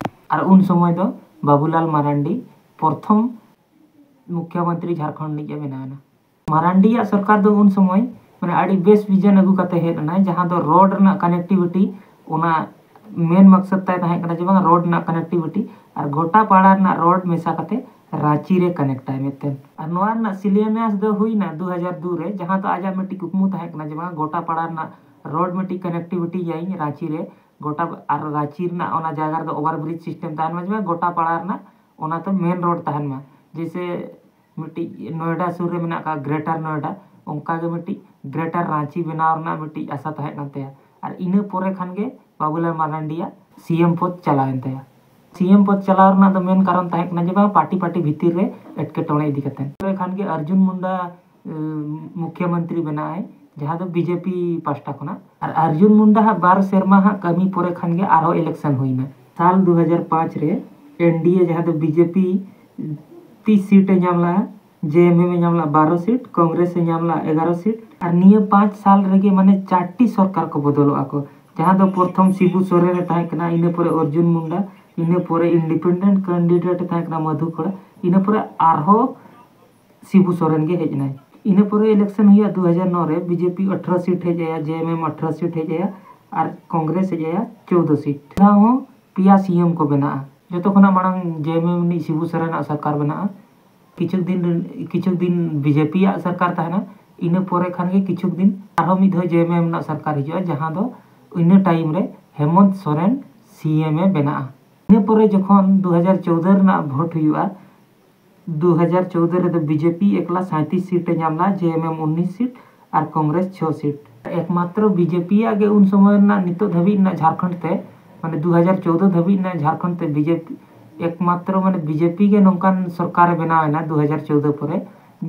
ᱟᱨ ᱩᱱ ᱥᱚᱢᱚᱭ ᱫᱚ ᱵᱟᱵᱩᱞᱟᱞ ᱢᱟᱨᱟᱱᱰᱤ ᱯᱨᱚᱛᱷᱚᱢ ᱢᱩᱠᱷᱭᱚᱢᱚᱱᱛᱨᱤ ᱡᱷᱟᱲᱠᱷᱚᱸᱰ ᱨᱤᱱᱤᱡ ᱮ ᱵᱮᱱᱟᱣᱮᱱᱟ᱾ ᱢᱟᱨᱟᱱᱰᱤᱭᱟᱜ ᱥᱚᱨᱠᱟᱨ ᱫᱚ ᱩᱱ ᱥᱚᱢᱚᱭ ᱢᱟᱱᱮ ᱟᱹᱰᱤ ᱵᱮᱥ ᱵᱷᱤᱡᱚᱱ ᱟᱹᱜᱩ ᱠᱟᱛᱮ ᱦᱮᱡ ᱮᱱᱟᱭ, ᱡᱟᱦᱟᱸ ᱫᱚ ᱨᱳᱰ ᱨᱮᱱᱟᱜ ᱠᱟᱱᱮᱠᱴᱤᱵᱷᱤᱴᱤ, ᱚᱱᱟ ᱢᱮᱱ ᱢᱟᱠᱥᱚᱫ ᱛᱟᱭ ᱛᱟᱦᱮᱸ ᱠᱟᱱᱟ ᱡᱮ ᱵᱟᱝ ᱨᱳᱰ ᱨᱮᱱᱟᱜ ᱠᱟᱱᱮᱠᱴᱤᱵᱷᱤᱴᱤ ᱟᱨ ᱜᱚᱴᱟ ᱯᱟᱲᱟ ᱨᱮᱱᱟᱜ ᱨᱳᱰ ᱢᱮᱥᱟ ᱠᱟᱛᱮ ᱨᱟᱸᱪᱤ ᱨᱮ ᱠᱟᱱᱮᱠᱴ ᱟᱭ ᱢᱤᱫᱴᱮᱱ᱾ ᱟᱨ ᱱᱚᱣᱟ ᱨᱮᱱᱟᱜ ᱥᱤᱞᱟᱱᱭᱟᱥ ᱫᱚ ᱦᱩᱭᱱᱟ ᱫᱩ ᱦᱟᱡᱟᱨ ᱫᱩ ᱨᱮ, ᱡᱟᱦᱟᱸ ᱫᱚ ᱟᱡᱟᱜ ᱢᱤᱫᱴᱤᱡ ᱠᱩᱠᱢᱩ ᱛᱟᱦᱮᱸ ᱠᱟᱱᱟ ᱡᱮ ᱵᱟᱝ ᱜᱚᱴᱟ ᱯᱟᱲᱟ ᱨᱮᱱᱟᱜ ᱨᱳᱰ ᱢᱤᱫᱴᱤᱡ ᱠᱟᱱᱮᱠᱴᱤᱵᱷᱤᱴᱤ ᱭᱟᱹᱧ ᱨᱟᱸᱪᱤ ᱨᱮ, ᱜᱚᱴᱟ ᱟᱨ ᱨᱟᱸᱪᱤ ᱨᱮᱱᱟᱜ ᱚᱱᱟ ᱡᱟᱭᱜᱟ ᱨᱮᱫᱚ ᱳᱵᱷᱟᱨ ᱵᱨᱤᱡᱽ ᱥᱤᱥᱴᱮᱢ ᱛᱟᱦᱮᱱ ᱢᱟ, ᱡᱮ ᱵᱟᱝ ᱜᱚᱴᱟ ᱯᱟᱲᱟ ᱨᱮᱱᱟᱜ ᱚᱱᱟ ᱛᱮ ᱢᱮᱱ ᱨᱳᱰ ᱛᱟᱦᱮᱱ ᱢᱟ᱾ ᱡᱮᱭᱥᱮ ᱢᱤᱫᱴᱤᱡ ᱱᱚᱭᱰᱟ ᱥᱩᱨ ᱨᱮ ᱢᱮᱱᱟᱜ ᱟᱠᱟᱫ ᱜᱨᱮᱴᱟᱨ ᱱᱚᱭᱰᱟ, ᱚᱱᱠᱟ ᱜᱮ ᱢᱤᱫᱴᱤᱡ ᱜᱨᱮᱴᱟᱨ ᱨᱟᱸᱪᱤ ᱵᱮᱱᱟᱣ ᱨᱮᱱᱟᱜ ᱢᱤᱫᱴᱤᱡ ᱟᱥᱟ ᱛᱟᱦᱮᱸ ᱠᱟᱱ ᱛᱟᱭᱟ᱾ ᱟᱨ ᱤᱱᱟᱹ ᱯᱚᱨᱮ ᱠᱷᱟᱱ ᱜᱮ ᱵᱟᱵᱩᱞᱟᱞ ᱢᱟᱨᱟᱱᱰᱤᱭᱟᱜ ᱥᱤ ᱮᱢ ᱯᱚᱫ ᱪᱟᱞᱟᱣᱮᱱ ᱛᱟᱭᱟ᱾ ᱥᱤ ᱮᱢ ᱯᱚᱫ ᱪᱟᱞᱟᱣ ᱨᱮᱱᱟᱜ ᱫᱚ ᱢᱮᱱ ᱠᱟᱨᱚᱱ ᱛᱟᱦᱮᱸ ᱠᱟᱱᱟ ᱡᱮ ᱵᱟᱝ ᱯᱟᱨᱴᱤ ᱯᱟᱨᱴᱤ ᱵᱷᱤᱛᱤᱨ ᱨᱮ ᱮᱴᱠᱮᱴᱚᱬᱮ ᱤᱫᱤ ᱠᱟᱛᱮ᱾ ᱯᱚᱨᱮ ᱠᱷᱟᱱ ᱜᱮ ᱚᱨᱡᱩᱱ ᱢᱩᱱᱰᱟ ᱩᱢ, ᱢᱩᱠᱷᱭᱚᱢᱚᱱᱛᱨᱤ ᱵᱮᱱᱟᱜ ᱟᱭ, ᱡᱟᱦᱟᱸ ᱫᱚ ᱵᱤᱡᱮᱯᱤ ᱯᱟᱦᱴᱟ ᱠᱷᱚᱱᱟᱜ᱾ ᱟᱨ ᱚᱨᱡᱩᱱ ᱢᱩᱱᱰᱟ ᱦᱟᱸᱜ ᱵᱟᱨ ᱥᱮᱨᱢᱟ ᱦᱟᱸᱜ ᱠᱟᱹᱢᱤ ᱯᱚᱨᱮ ᱠᱷᱟᱱ ᱜᱮ ᱟᱨᱦᱚᱸ ᱤᱞᱮᱠᱥᱚᱱ ᱦᱩᱭᱱᱟ᱾ ᱥᱟᱞ ᱫᱩ ᱦᱟᱡᱟᱨ ᱯᱟᱸᱪ ᱨᱮ ᱮᱱ ᱰᱤ ᱮ, ᱡᱟᱦᱟᱸ ᱫᱚ ᱵᱤᱡᱮᱯᱤ ᱛᱤᱥ ᱥᱤᱴ ᱮ ᱧᱟᱢ ᱞᱮᱜᱼᱟ, ᱡᱮ ᱮᱢ ᱮᱢ ᱮ ᱧᱟᱢ ᱞᱮᱜᱼᱟ ᱵᱟᱨᱚ ᱥᱤᱴ, ᱠᱚᱝᱜᱨᱮᱥ ᱮ ᱧᱟᱢ ᱞᱮᱜᱼᱟ ᱮᱜᱟᱨᱚ ᱥᱤᱴ᱾ ᱟᱨ ᱱᱤᱭᱟᱹ ᱯᱟᱸᱪ ᱥᱟᱞ ᱨᱮᱜᱮ ᱢᱟᱱᱮ ᱪᱟᱨᱴᱤ ᱥᱚᱨᱠᱟᱨ ᱠᱚ ᱵᱚᱫᱚᱞᱚᱜᱼᱟ ᱠᱚ, ᱡᱟᱦᱟᱸ ᱫᱚ ᱯᱨᱚᱛᱷᱚᱢ ᱥᱤᱵᱩ ᱥᱚᱨᱮᱱ ᱮ ᱛᱟᱦᱮᱸ ᱠᱟᱱᱟ, ᱤᱱᱟᱹ ᱯᱚᱨᱮ ᱚᱨᱡᱩᱱ ᱢᱩᱱᱰᱟ, ᱤᱱᱟᱹ ᱯᱚᱨᱮ ᱤᱱᱰᱤᱯᱮᱱᱰᱮᱱᱴ ᱠᱮᱱᱰᱤᱰᱮᱴ ᱮ ᱛᱟᱦᱮᱸ ᱠᱟᱱᱟ ᱢᱚᱫᱷᱩ ᱠᱷᱚᱲᱟ, ᱤᱱᱟᱹ ᱯᱚᱨᱮ ᱟᱨᱦᱚᱸ ᱥᱤᱵᱩ ᱥᱚᱨᱮᱱ ᱜᱮ ᱦᱮᱡ ᱮᱱᱟᱭ᱾ ᱤᱱᱟᱹ ᱯᱚᱨᱮ ᱤᱞᱮᱠᱥᱚᱱ ᱦᱩᱭᱩᱜᱼᱟ ᱫᱩ ᱦᱟᱡᱟᱨ ᱱᱚ ᱨᱮ, ᱵᱤᱡᱮᱯᱤ ᱟᱴᱷᱨᱚ ᱥᱤᱴ ᱦᱮᱡ ᱟᱭᱟ, ᱡᱮ ᱮᱢ ᱮᱢ ᱟᱴᱷᱨᱚ ᱥᱤᱴ ᱦᱮᱡ ᱟᱭᱟ ᱟᱨ ᱠᱚᱝᱜᱨᱮᱥ ᱦᱮᱡ ᱟᱭᱟ ᱪᱳᱫᱽᱫᱚ ᱥᱤᱴ᱾ ᱫᱷᱟᱣ ᱦᱚᱸ ᱯᱮᱭᱟ ᱥᱤ ᱮᱢ ᱠᱚ ᱵᱮᱱᱟᱜᱼᱟ᱾ ᱡᱚᱛᱚ ᱠᱷᱚᱱᱟᱜ ᱢᱟᱲᱟᱝ ᱡᱮ ᱮᱢ ᱮᱢ ᱨᱤᱱᱤᱡ ᱥᱤᱵᱩ ᱥᱚᱨᱮᱱᱟᱜ ᱥᱚᱨᱠᱟᱨ ᱵᱮᱱᱟᱜᱼᱟ, ᱠᱤᱪᱷᱩ ᱫᱤᱱ ᱨᱮ-, ᱠᱤᱪᱷᱩ ᱫᱤᱱ ᱵᱤᱡᱮᱯᱤᱭᱟᱜ ᱥᱚᱨᱠᱟᱨ ᱛᱟᱦᱮᱱᱟ, ᱤᱱᱟᱹ ᱯᱚᱨᱮ ᱠᱷᱟᱱ ᱜᱮ ᱠᱤᱪᱷᱩ ᱫᱤᱱ ᱟᱨᱦᱚᱸ ᱢᱤᱫ ᱫᱷᱟᱣ ᱡᱮ ᱮᱢ ᱮᱢ ᱨᱮᱱᱟᱜ ᱥᱚᱨᱠᱟᱨ ᱦᱤᱡᱩᱜᱼᱟ, ᱡᱟᱦᱟᱸ ᱫᱚ ᱤᱱᱟᱹ ᱴᱟᱭᱤᱢ ᱨᱮ ᱦᱮᱢᱚᱱᱛ ᱥᱚᱨᱮᱱ ᱥᱤ ᱮᱢ ᱮ ᱵᱮᱱᱟᱜᱼᱟ᱾ ᱤᱱᱟᱹ ᱯᱚᱨᱮ ᱡᱚᱠᱷᱚᱱ ᱫᱩ ᱦᱟᱡᱟᱨ ᱪᱳᱫᱽᱫᱚ ᱨᱮᱱᱟᱜ ᱵᱷᱳᱴ ᱦᱩᱭᱩᱜᱼᱟ, ᱫᱩ ᱦᱟᱡᱟᱨ ᱪᱳᱫᱽᱫᱚ ᱨᱮᱫᱚ ᱵᱤᱡᱮᱯᱤ ᱮᱠᱞᱟ ᱥᱟᱸᱭᱛᱨᱤᱥ ᱥᱤᱴ ᱮ ᱧᱟᱢ ᱞᱮᱫᱟ, ᱡᱮ ᱮᱢ ᱮᱢ ᱩᱱᱤᱥ ᱥᱤᱴ ᱟᱨ ᱠᱚᱝᱜᱨᱮᱥ ᱪᱷᱚ ᱥᱤᱴ᱾ ᱮᱠᱢᱟᱛᱨᱚ ᱵᱤᱡᱮᱯᱤᱭᱟᱜ ᱜᱮ ᱩᱱ ᱥᱚᱢᱚᱭ ᱨᱮᱱᱟᱜ ᱱᱤᱛᱚᱜ ᱫᱷᱟᱹᱵᱤᱡ ᱨᱮᱱᱟᱜ ᱡᱷᱟᱲᱠᱷᱚᱸᱰ ᱛᱮ, ᱢᱟᱱᱮ ᱫᱩ ᱦᱟᱡᱟᱨ ᱪᱳᱫᱽᱫᱚ ᱫᱷᱟᱹᱵᱤᱡ ᱨᱮᱱᱟᱜ ᱡᱷᱟᱲᱠᱷᱚᱸᱰ ᱛᱮ ᱵᱤᱡᱮᱯᱤ, ᱮᱠᱢᱟᱛᱨᱚ ᱢᱟᱱᱮ ᱵᱤᱡᱮᱯᱤ ᱜᱮ ᱱᱚᱝᱠᱟᱱ ᱥᱚᱨᱠᱟᱨ ᱮ ᱵᱮᱱᱟᱣ ᱮᱱᱟ ᱫᱩ ᱦᱟᱡᱟᱨ ᱪᱳᱫᱽᱫᱚ ᱯᱚᱨᱮ,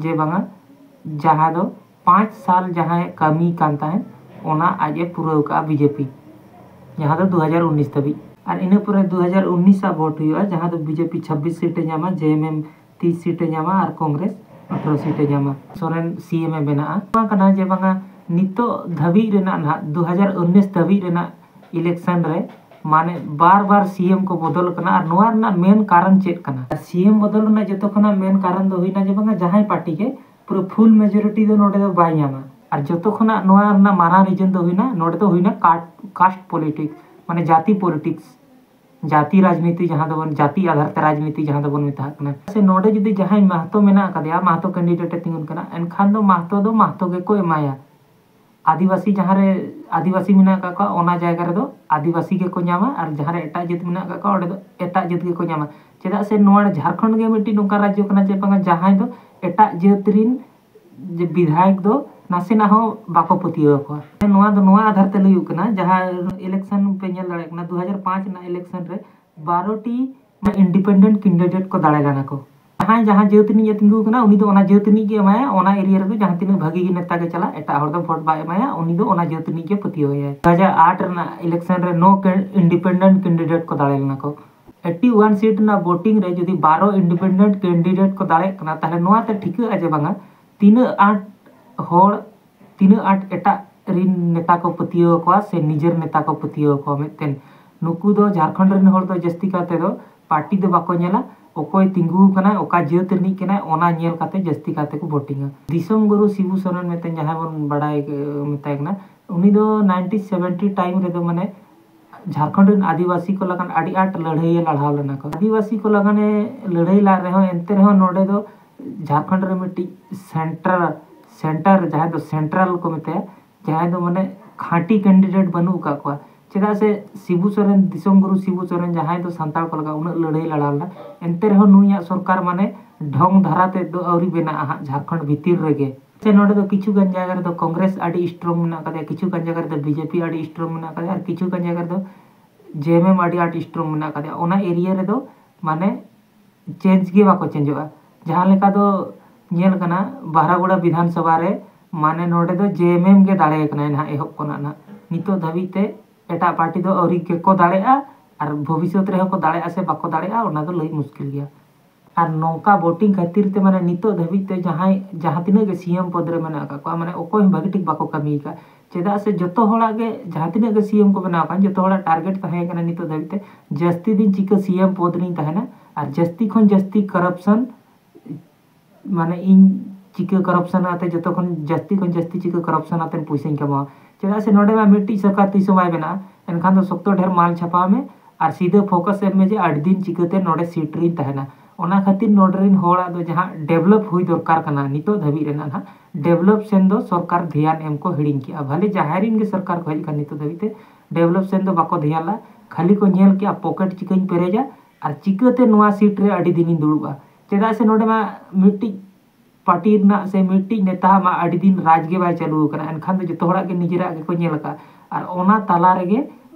ᱡᱮ ᱵᱟᱝᱟ ᱡᱟᱦᱟᱸ ᱫᱚ ᱯᱟᱸᱪ ᱥᱟᱞ ᱡᱟᱦᱟᱸᱭ ᱠᱟᱹᱢᱤ ᱠᱟᱱ ᱛᱟᱦᱮᱸᱫ, ᱚᱱᱟ ᱟᱡ ᱮ ᱯᱩᱨᱟᱹᱣ ᱠᱟᱜᱼᱟ ᱵᱤᱡᱮᱯᱤ, ᱡᱟᱦᱟᱸ ᱫᱚ ᱫᱩ ᱦᱟᱡᱟᱨ ᱩᱱᱤᱥ ᱫᱷᱟᱹᱵᱤᱡ᱾ ᱟᱨ ᱤᱱᱟᱹ ᱯᱚᱨᱮ ᱫᱩ ᱦᱟᱡᱟᱨ ᱩᱱᱤᱥ ᱟᱜ ᱵᱷᱳᱴ ᱦᱩᱭᱩᱜᱼᱟ, ᱡᱟᱦᱟᱸ ᱫᱚ ᱵᱤᱡᱮᱯᱤ ᱪᱷᱟᱵᱵᱤᱥ ᱥᱤᱴ ᱮ ᱧᱟᱢᱟ, ᱡᱮᱮᱢᱮᱢ ᱛᱤᱨᱤᱥ ᱥᱤᱴ ᱮ ᱧᱟᱢᱟ ᱟᱨ ᱠᱚᱝᱜᱨᱮᱥ ᱟᱴᱷᱨᱚ ᱥᱤᱴ ᱮ ᱧᱟᱢᱟ᱾ ᱥᱚᱨᱮᱱ ᱥᱤ ᱮᱢ ᱮ ᱵᱮᱱᱟᱜᱼᱟ᱾ ᱱᱚᱣᱟ ᱠᱟᱱᱟ ᱡᱮ ᱵᱟᱝᱟ ᱱᱤᱛᱚᱜ ᱫᱷᱟᱹᱵᱤᱡ ᱨᱮᱱᱟᱜ ᱱᱟᱦᱟᱜ ᱫᱩ ᱦᱟᱡᱟᱨ ᱩᱱᱤᱥ ᱫᱷᱟᱹᱵᱤᱡ ᱨᱮᱱᱟᱜ ᱤᱞᱮᱠᱥᱚᱱ ᱨᱮ ᱢᱟᱱᱮ ᱵᱟᱨ ᱵᱟᱨ ᱥᱤ ᱮᱢ ᱠᱚ ᱵᱚᱫᱚᱞ ᱠᱟᱱᱟ, ᱟᱨ ᱱᱚᱣᱟ ᱨᱮᱱᱟᱜ ᱢᱮᱱ ᱠᱟᱨᱚᱱ ᱪᱮᱫ ᱠᱟᱱᱟ? ᱥᱤ ᱮᱢ ᱵᱚᱫᱚᱞ ᱨᱮᱱᱟᱜ ᱡᱚᱛᱚ ᱠᱷᱚᱱᱟᱜ ᱢᱮᱱ ᱠᱟᱨᱚᱱ ᱫᱚ ᱦᱩᱭᱱᱟ ᱡᱮ ᱵᱟᱝᱟ ᱡᱟᱦᱟᱸᱭ ᱯᱟᱨᱴᱤ ᱜᱮ ᱯᱩᱨᱟᱹ ᱯᱷᱩᱞ ᱢᱮᱡᱚᱨᱤᱴᱤ ᱫᱚ ᱱᱚᱰᱮ ᱫᱚ ᱵᱟᱭ ᱧᱟᱢᱟ᱾ ᱟᱨ ᱡᱚᱛᱚ ᱠᱷᱚᱱᱟᱜ ᱱᱚᱣᱟ ᱨᱮᱱᱟᱜ ᱢᱟᱨᱟᱝ ᱨᱤᱡᱚᱱ ᱫᱚ ᱦᱩᱭᱱᱟ, ᱱᱚᱰᱮ ᱫᱚ ᱦᱩᱭᱱᱟ ᱠᱟᱥᱴ, ᱠᱟᱥᱴ ᱯᱚᱞᱤᱴᱤᱠᱥ, ᱢᱟᱱᱮ ᱡᱟᱹᱛᱤ ᱯᱚᱞᱤᱴᱤᱠᱥ, ᱡᱟᱹᱛᱤ ᱨᱟᱡᱽᱱᱤᱛᱤ, ᱡᱟᱦᱟᱸ ᱫᱚᱵᱚᱱ ᱡᱟᱹᱛᱤ ᱟᱫᱷᱟᱨ ᱛᱮ ᱨᱟᱡᱽᱱᱤᱛᱤ ᱡᱟᱦᱟᱸ ᱫᱚᱵᱚᱱ ᱢᱮᱛᱟᱜ ᱠᱟᱱᱟ᱾ ᱥᱮ ᱱᱚᱰᱮ ᱡᱩᱫᱤ ᱡᱟᱦᱟᱸᱭ ᱢᱟᱦᱛᱚ ᱢᱮᱱᱟᱜ ᱟᱠᱟᱫᱮᱭᱟ, ᱢᱟᱦᱛᱚ ᱠᱮᱱᱰᱤᱰᱮᱴ ᱮ ᱛᱤᱸᱜᱩᱱ ᱠᱟᱱᱟ, ᱮᱱᱠᱷᱟᱱ ᱫᱚ ᱢᱟᱦᱛᱚ ᱫᱚ ᱢᱟᱦᱛᱚ ᱜᱮᱠᱚ ᱮᱢᱟᱭᱟ᱾ ᱟᱹᱫᱤᱵᱟᱹᱥᱤ ᱡᱟᱦᱟᱸ ᱨᱮ ᱟᱹᱫᱤᱵᱟᱹᱥᱤ ᱢᱮᱱᱟᱜ ᱟᱠᱟᱫ ᱠᱚᱣᱟ, ᱚᱱᱟ ᱡᱟᱭᱜᱟ ᱨᱮᱫᱚ ᱟᱹᱫᱤᱵᱟᱹᱥᱤ ᱜᱮᱠᱚ ᱧᱟᱢᱟ, ᱟᱨ ᱡᱟᱦᱟᱸ ᱨᱮ ᱮᱴᱟᱜ ᱡᱟᱹᱛ ᱢᱮᱱᱟᱜ ᱟᱠᱟᱫ ᱠᱚᱣᱟ, ᱚᱸᱰᱮ ᱫᱚ ᱮᱴᱟᱜ ᱡᱟᱹᱛ ᱜᱮᱠᱚ ᱧᱟᱢᱟ᱾ ᱪᱮᱫᱟᱜ ᱥᱮ ᱱᱚᱣᱟ ᱡᱷᱟᱲᱠᱷᱚᱸᱰ ᱜᱮ ᱢᱤᱫᱴᱤᱡ ᱱᱚᱝᱠᱟ ᱨᱟᱡᱽᱡᱚ ᱠᱟᱱᱟ ᱡᱮ ᱵᱟᱝᱟ ᱡᱟᱦᱟᱸᱭ ᱫᱚ ᱮᱴᱟᱜ ᱡᱟᱹᱛ ᱨᱤᱱ ᱡᱮ ᱵᱤᱫᱷᱟᱭᱚᱠ ᱫᱚ ᱱᱟᱥᱮᱱᱟᱜ ᱦᱚᱸ ᱵᱟᱠᱚ ᱯᱟᱹᱛᱭᱟᱹᱣ ᱟᱠᱚᱣᱟ᱾ ᱱᱚᱣᱟ ᱫᱚ ᱱᱚᱣᱟ ᱟᱫᱷᱟᱨ ᱛᱮ ᱞᱟᱹᱭᱩᱜ ᱠᱟᱱᱟ, ᱡᱟᱦᱟᱸ ᱤᱞᱮᱠᱥᱚᱱ ᱯᱮ ᱧᱮᱞ ᱫᱟᱲᱮᱭᱟᱜ ᱠᱟᱱᱟ, ᱫᱩ ᱦᱟᱡᱟᱨ ᱯᱟᱸᱪ ᱨᱮᱱᱟᱜ ᱤᱞᱮᱠᱥᱚᱱ ᱨᱮ ᱵᱟᱨᱚ ᱴᱤ ᱤᱱᱰᱤᱯᱮᱱᱰᱮᱱᱴ ᱠᱮᱱᱰᱤᱰᱮᱴ ᱠᱚ ᱫᱟᱲᱮ ᱞᱮᱱᱟ ᱠᱚ᱾ ᱡᱟᱦᱟᱸᱭ ᱡᱟᱦᱟᱸ ᱡᱟᱹᱛ ᱨᱤᱱᱤᱡ ᱮ ᱛᱤᱸᱜᱩ ᱠᱟᱱᱟ, ᱩᱱᱤ ᱫᱚ ᱚᱱᱟ ᱡᱟᱹᱛ ᱨᱤᱱᱤᱡ ᱜᱮ ᱮᱢᱟᱭᱟ᱾ ᱚᱱᱟ ᱮᱨᱤᱭᱟ ᱨᱮᱫᱚ ᱡᱟᱦᱟᱸ ᱛᱤᱱᱟᱹᱜ ᱵᱷᱟᱹᱜᱤ ᱜᱮ ᱱᱮᱛᱟ ᱜᱮ ᱪᱟᱞᱟᱜ, ᱮᱴᱟᱜ ᱦᱚᱲ ᱫᱚ ᱵᱷᱳᱴ ᱵᱟᱭ ᱮᱢᱟᱭᱟ, ᱩᱱᱤ ᱫᱚ ᱚᱱᱟ ᱡᱟᱹᱛ ᱨᱤᱱᱤᱡ ᱜᱮ ᱯᱟᱹᱛᱭᱟᱹᱣ ᱮᱭᱟᱭ᱾ ᱫᱩ ᱦᱟᱡᱟᱨ ᱟᱴ ᱨᱮᱱᱟᱜ ᱤᱞᱮᱠᱥᱚᱱ ᱨᱮ ᱱᱚ ᱤᱱᱰᱤᱯᱮᱱᱰᱮᱱᱴ ᱠᱮᱱᱰᱤᱰᱮᱴ ᱠᱚ ᱫᱟᱲᱮ ᱞᱮᱱᱟ ᱠᱚ᱾ ᱮᱭᱤᱴᱤ ᱳᱣᱟᱱ ᱥᱤᱴ ᱨᱮᱱᱟᱜ ᱵᱷᱳᱴᱤᱝ ᱨᱮ ᱡᱩᱫᱤ ᱵᱟᱨᱚ ᱤᱱᱰᱤᱯᱮᱱᱰᱮᱱᱴ ᱠᱮᱱᱰᱤᱰᱮᱴ ᱠᱚ ᱫᱟᱲᱮᱜ ᱠᱟᱱᱟ, ᱛᱟᱦᱞᱮ ᱱᱚᱣᱟ ᱛᱮ ᱴᱷᱤᱠᱟᱹᱜᱼᱟ ᱡᱮ ᱵᱟᱝᱟ ᱛᱤᱱᱟᱹᱜ ᱟᱸᱴ ᱦᱚᱲ, ᱛᱤᱱᱟᱹᱜ ᱟᱸᱴ ᱮᱴᱟᱜ ᱨᱤᱱ ᱱᱮᱛᱟ ᱠᱚ ᱯᱟᱹᱛᱭᱟᱹᱣ ᱟᱠᱚᱣᱟ ᱥᱮ ᱱᱤᱡᱮᱨ ᱱᱮᱛᱟ ᱠᱚ ᱯᱟᱹᱛᱭᱟᱹᱣ ᱟᱠᱚᱣᱟ᱾ ᱢᱤᱫᱴᱮᱱ ᱱᱩᱠᱩ ᱫᱚ ᱡᱷᱟᱲᱠᱷᱚᱸᱰ ᱨᱤᱱ ᱦᱚᱲ ᱫᱚ ᱡᱟᱹᱥᱛᱤ ᱠᱟᱛᱮ ᱫᱚ ᱯᱟᱨᱴᱤ ᱫᱚ ᱵᱟᱠᱚ ᱧᱮᱞᱟ, ᱚᱠᱚᱭ ᱛᱤᱸᱜᱩ ᱟᱠᱟᱱᱟᱭ, ᱚᱠᱟ ᱡᱟᱹᱛ ᱨᱤᱱᱤᱡ ᱠᱟᱱᱟᱭ, ᱚᱱᱟ ᱧᱮᱞ ᱠᱟᱛᱮ ᱡᱟᱹᱥᱛᱤ ᱠᱟᱛᱮ ᱠᱚ ᱵᱷᱳᱴᱤᱝᱟ᱾ ᱫᱤᱥᱚᱢ ᱜᱩᱨᱩ ᱥᱤᱵᱩ ᱥᱚᱨᱮᱱ ᱢᱮᱱᱛᱮ ᱡᱟᱦᱟᱸᱭ ᱵᱚᱱ ᱵᱟᱲᱟᱭ, ᱮ, ᱢᱮᱛᱟᱭ ᱠᱟᱱᱟ, ᱩᱱᱤ ᱫᱚ ᱱᱟᱭᱤᱱᱴᱤᱱ ᱥᱮᱵᱷᱮᱱᱴᱤ ᱴᱟᱭᱤᱢ ᱨᱮᱫᱚ ᱢᱟᱱᱮ ᱡᱷᱟᱲᱠᱷᱚᱸᱰ ᱨᱮᱱ ᱟᱹᱫᱤᱵᱟᱹᱥᱤ ᱠᱚ ᱞᱟᱹᱜᱤᱫ ᱟᱹᱰᱤ ᱟᱸᱴ ᱞᱟᱹᱲᱦᱟᱹᱭᱮ ᱞᱟᱲᱦᱟᱣ ᱞᱮᱱᱟ ᱠᱚ᱾ ᱟᱹᱫᱤᱵᱟᱹᱥᱤ ᱠᱚ ᱞᱟᱹᱜᱤᱫ ᱮ ᱞᱟᱹᱲᱦᱟᱹᱭ ᱞᱟᱜ ᱨᱮᱦᱚᱸ, ᱮᱱᱛᱮ ᱨᱮᱦᱚᱸ ᱱᱚᱰᱮ ᱫᱚ ᱡᱷᱟᱲᱠᱷᱚᱸᱰ ᱨᱮ ᱢᱤᱫᱴᱤᱡ ᱥᱮᱱᱴᱨᱟᱞ, ᱥᱮᱱᱴᱟᱨ ᱡᱟᱦᱟᱸᱭ ᱫᱚ ᱥᱮᱱᱴᱨᱟᱞ ᱠᱚ ᱢᱮᱛᱟᱭᱟ, ᱡᱟᱦᱟᱸᱭ ᱫᱚ ᱢᱟᱱᱮ ᱠᱷᱟᱸᱴᱤ ᱠᱮᱱᱰᱤᱰᱮᱴ ᱵᱟᱹᱱᱩᱜ ᱟᱠᱟᱫ ᱠᱚᱣᱟ᱾ ᱪᱮᱫᱟᱜ ᱥᱮ ᱥᱤᱵᱩ ᱥᱚᱨᱮᱱ, ᱫᱤᱥᱚᱢ ᱜᱩᱨᱩ ᱥᱤᱵᱩ ᱥᱚᱨᱮᱱ ᱡᱟᱦᱟᱸᱭ ᱫᱚ ᱥᱟᱱᱛᱟᱲ ᱠᱚ ᱞᱟᱹᱜᱤᱫ ᱩᱱᱟᱹᱜ ᱞᱟᱹᱲᱦᱟᱹᱭ ᱞᱟᱲᱟᱣ ᱞᱮᱱᱟ, ᱮᱱᱛᱮ ᱨᱮᱦᱚᱸ ᱱᱩᱭᱟᱜ ᱥᱚᱨᱠᱟᱨ ᱢᱟᱱᱮ ᱰᱷᱚᱝ ᱫᱷᱟᱨᱟ ᱛᱮᱫ ᱫᱚ ᱟᱹᱣᱨᱤ ᱵᱮᱱᱟᱜᱼᱟ ᱦᱟᱸᱜ ᱡᱷᱟᱲᱠᱷᱚᱸᱰ ᱵᱷᱤᱛᱤᱨ ᱨᱮᱜᱮ᱾ ᱥᱮ ᱱᱚᱰᱮ ᱫᱚ ᱠᱤᱪᱷᱩ ᱜᱟᱱ ᱡᱟᱭᱜᱟ ᱨᱮᱫᱚ ᱠᱚᱝᱜᱨᱮᱥ ᱟᱹᱰᱤ ᱥᱴᱨᱚᱝ ᱢᱮᱱᱟᱜ ᱟᱠᱟᱫᱮᱭᱟ, ᱠᱤᱪᱷᱩ ᱜᱟᱱ ᱡᱟᱭᱜᱟ ᱨᱮᱫᱚ ᱵᱤᱡᱮᱯᱤ ᱟᱹᱰᱤ ᱥᱴᱨᱚᱝ ᱢᱮᱱᱟᱜ ᱟᱠᱟᱫᱮᱭᱟ, ᱟᱨ ᱠᱤᱪᱷᱩ ᱜᱟᱱ ᱡᱟᱭᱜᱟ ᱨᱮᱫᱚ ᱡᱮᱮᱢᱮᱢ ᱟᱹᱰᱤ ᱟᱸᱴ ᱥᱴᱨᱚᱝ ᱢᱮᱱᱟᱜ ᱟᱠᱟᱫᱮᱭᱟ᱾ ᱚᱱᱟ ᱮᱨᱤᱭᱟ ᱨᱮᱫᱚ ᱢᱟᱱᱮ ᱪᱮᱧᱡᱽ ᱜᱮ ᱵᱟᱠᱚ ᱪᱮᱧᱡᱚᱜᱼᱟ᱾ ᱡᱟᱦᱟᱸ ᱞᱮᱠᱟ ᱫᱚ ᱧᱮᱞ ᱠᱟᱱᱟ ᱵᱟᱦᱨᱟᱜᱳᱲᱟ ᱵᱤᱫᱷᱟᱱ ᱥᱚᱵᱷᱟ ᱨᱮ, ᱢᱟᱱᱮ ᱱᱚᱰᱮ ᱫᱚ ᱡᱮᱮᱢᱮᱢ ᱜᱮ ᱫᱟᱲᱮ ᱠᱟᱱᱟᱭ ᱱᱟᱦᱟᱜ ᱮᱦᱚᱵ ᱠᱷᱚᱱᱟᱜ ᱱᱟᱦᱟᱜ ᱱᱤᱛᱚᱜ ᱫᱷᱟᱹᱵᱤᱡ ᱛᱮ᱾ ᱮᱴᱟᱜ ᱯᱟᱨᱴᱤ ᱫᱚ ᱟᱹᱣᱨᱤ ᱜᱮᱠᱚ ᱫᱟᱲᱮᱜᱼᱟ, ᱟᱨ ᱵᱷᱚᱵᱤᱥᱥᱚᱛ ᱨᱮᱦᱚᱸ ᱠᱚ ᱫᱟᱲᱮᱭᱟᱜᱼᱟ ᱥᱮ ᱵᱟᱠᱚ ᱫᱟᱲᱮᱭᱟᱜᱼᱟ, ᱚᱱᱟ ᱫᱚ ᱞᱟᱹᱭ ᱢᱩᱥᱠᱤᱞ ᱜᱮᱭᱟ᱾ ᱟᱨ ᱱᱚᱝᱠᱟ ᱵᱷᱳᱴᱤᱝ ᱠᱷᱟᱹᱛᱤᱨ ᱛᱮ ᱢᱟᱱᱮ ᱱᱤᱛᱚᱜ ᱫᱷᱟᱹᱵᱤᱡ ᱛᱮ ᱡᱟᱦᱟᱸᱭ ᱡᱟᱦᱟᱸ ᱛᱤᱱᱟᱹᱜ ᱜᱮ ᱥᱤ ᱮᱢ ᱯᱚᱫᱽ ᱨᱮ ᱢᱮᱱᱟᱜ ᱟᱠᱟᱫ ᱠᱚᱣᱟ, ᱢᱟᱱᱮ ᱚᱠᱚᱭ ᱦᱚᱸ ᱵᱷᱟᱹᱜᱤ ᱴᱷᱤᱠ ᱵᱟᱠᱚ ᱠᱟᱹᱢᱤ ᱟᱠᱟᱫ᱾ ᱪᱮᱫᱟᱜ ᱥᱮ ᱡᱚᱛᱚ ᱦᱚᱲᱟᱜ ᱜᱮ, ᱡᱟᱦᱟᱸ ᱛᱤᱱᱟᱹᱜ ᱜᱮ ᱥᱤ ᱮᱢ ᱠᱚ ᱵᱮᱱᱟᱣ ᱟᱠᱟᱱ, ᱡᱚᱛᱚ ᱦᱚᱲᱟᱜ ᱴᱟᱨᱜᱮᱴ ᱛᱟᱦᱮᱸ ᱠᱟᱱᱟ ᱱᱤᱛᱚᱜ ᱫᱷᱟᱹᱵᱤᱡ ᱛᱮ ᱡᱟᱹᱥᱛᱤ ᱫᱤᱱ ᱪᱤᱠᱟᱹ ᱥᱤ ᱮᱢ ᱯᱚᱫᱽ ᱨᱤᱧ ᱛᱟᱦᱮᱱᱟ ᱟᱨ ᱡᱟᱹᱥᱛᱤ ᱠᱷᱚᱱ ᱡᱟᱹᱥᱛᱤ ᱠᱚᱨᱟᱯᱥᱚᱱ, ᱢᱟᱱᱮ ᱤᱧ ᱪᱤᱠᱟᱹ ᱠᱚᱨᱟᱯᱥᱚᱱ ᱟᱛᱮ ᱡᱚᱛᱚ ᱠᱷᱚᱱ ᱡᱟᱹᱥᱛᱤ ᱠᱷᱚᱱ ᱡᱟᱹᱥᱛᱤ ᱪᱤᱠᱟᱹ ᱠᱚᱨᱟᱯᱥᱚᱱ ᱟᱛᱮ ᱯᱩᱭᱥᱟᱹᱧ ᱠᱟᱢᱟᱣᱟ᱾ ᱪᱮᱫᱟᱜ ᱥᱮ ᱱᱚᱰᱮ ᱢᱟ ᱢᱤᱫᱴᱤᱡ ᱥᱚᱨᱠᱟᱨ ᱛᱤᱥ ᱦᱚᱸ ᱵᱟᱭ ᱵᱮᱱᱟᱜᱼᱟ᱾ ᱮᱱᱠᱷᱟᱱ ᱫᱚ ᱥᱚᱠᱛᱚ ᱰᱷᱮᱨ ᱢᱟᱞ ᱪᱷᱟᱯᱟᱣ ᱢᱮ ᱟᱨ ᱥᱤᱫᱷᱟᱹ ᱯᱷᱳᱠᱟᱥ ᱮᱢ ᱢᱮ ᱡᱮ ᱟᱹᱰᱤ ᱫᱤᱱ ᱪᱤᱠᱟᱹᱛᱮ ᱱᱚᱰᱮ ᱥᱤᱴ ᱨᱤᱧ ᱛᱟᱦᱮᱱᱟ᱾ ᱚᱱᱟ ᱠᱷᱟᱹᱛᱤᱨ ᱱᱚᱰᱮ ᱨᱤᱱ ᱦᱚᱲᱟᱜ ᱫᱚ ᱡᱟᱦᱟᱸ ᱰᱮᱵᱷᱞᱚᱯ ᱦᱩᱭ ᱫᱚᱨᱠᱟᱨ ᱠᱟᱱᱟ ᱱᱤᱛᱚᱜ ᱫᱷᱟᱹᱵᱤᱡ ᱨᱮᱱᱟᱜ ᱱᱟᱦᱟᱜ, ᱰᱮᱵᱷᱞᱚᱯ ᱥᱮᱱ ᱫᱚ ᱥᱚᱨᱠᱟᱨ ᱫᱷᱮᱭᱟᱱ ᱮᱢ ᱠᱚ ᱦᱤᱲᱤᱧ ᱠᱮᱜᱼᱟ᱾ ᱵᱷᱟᱞᱮ ᱡᱟᱦᱟᱸᱭ ᱨᱤᱱ ᱜᱮ ᱥᱚᱨᱠᱟᱨ ᱠᱚ ᱦᱮᱡ ᱟᱠᱟᱱ ᱱᱤᱛᱚᱜ ᱫᱷᱟᱹᱵᱤᱡ ᱛᱮ ᱰᱮᱵᱷᱞᱚᱯ ᱥᱮᱱ ᱫᱚ ᱵᱟᱠᱚ ᱫᱷᱮᱭᱟᱱ ᱞᱮᱫᱼᱟ, ᱠᱷᱟᱹᱞᱤ ᱠᱚ ᱧᱮᱞ ᱠᱮᱜᱼᱟ ᱯᱚᱠᱮᱴ ᱪᱤᱠᱟᱹᱧ ᱯᱮᱨᱮᱡᱟ ᱟᱨ ᱪᱤᱠᱟᱹᱛᱮ ᱱᱚᱣᱟ ᱥᱤᱴ ᱨᱮ ᱟᱹᱰᱤ ᱫᱤᱱᱤᱧ ᱫᱩᱲᱩᱵᱼᱟ᱾ ᱪᱮᱫᱟᱜ ᱥᱮ ᱱᱚᱰᱮ ᱢᱟ ᱢᱤᱫᱴᱤᱡ ᱯᱟᱨᱴᱤ ᱨᱮᱱᱟᱜ ᱥᱮ ᱢᱤᱫᱴᱤᱡ ᱱᱮᱛᱟ ᱢᱟ ᱟᱹᱰᱤ ᱫᱤᱱ ᱨᱟᱡᱽ ᱜᱮ ᱵᱟᱭ ᱪᱟᱹᱞᱩ ᱟᱠᱟᱱᱟ, ᱮᱱᱠᱷᱟᱱ ᱫᱚ ᱡᱚᱛᱚ ᱦᱚᱲᱟᱜ ᱜᱮ ᱱᱤᱡᱮᱨᱟᱜ ᱜᱮᱠᱚ ᱧᱮᱞ ᱟᱠᱟᱫᱼᱟ᱾ ᱟᱨ ᱚᱱᱟ ᱛᱟᱞᱟ ᱨᱮᱜᱮ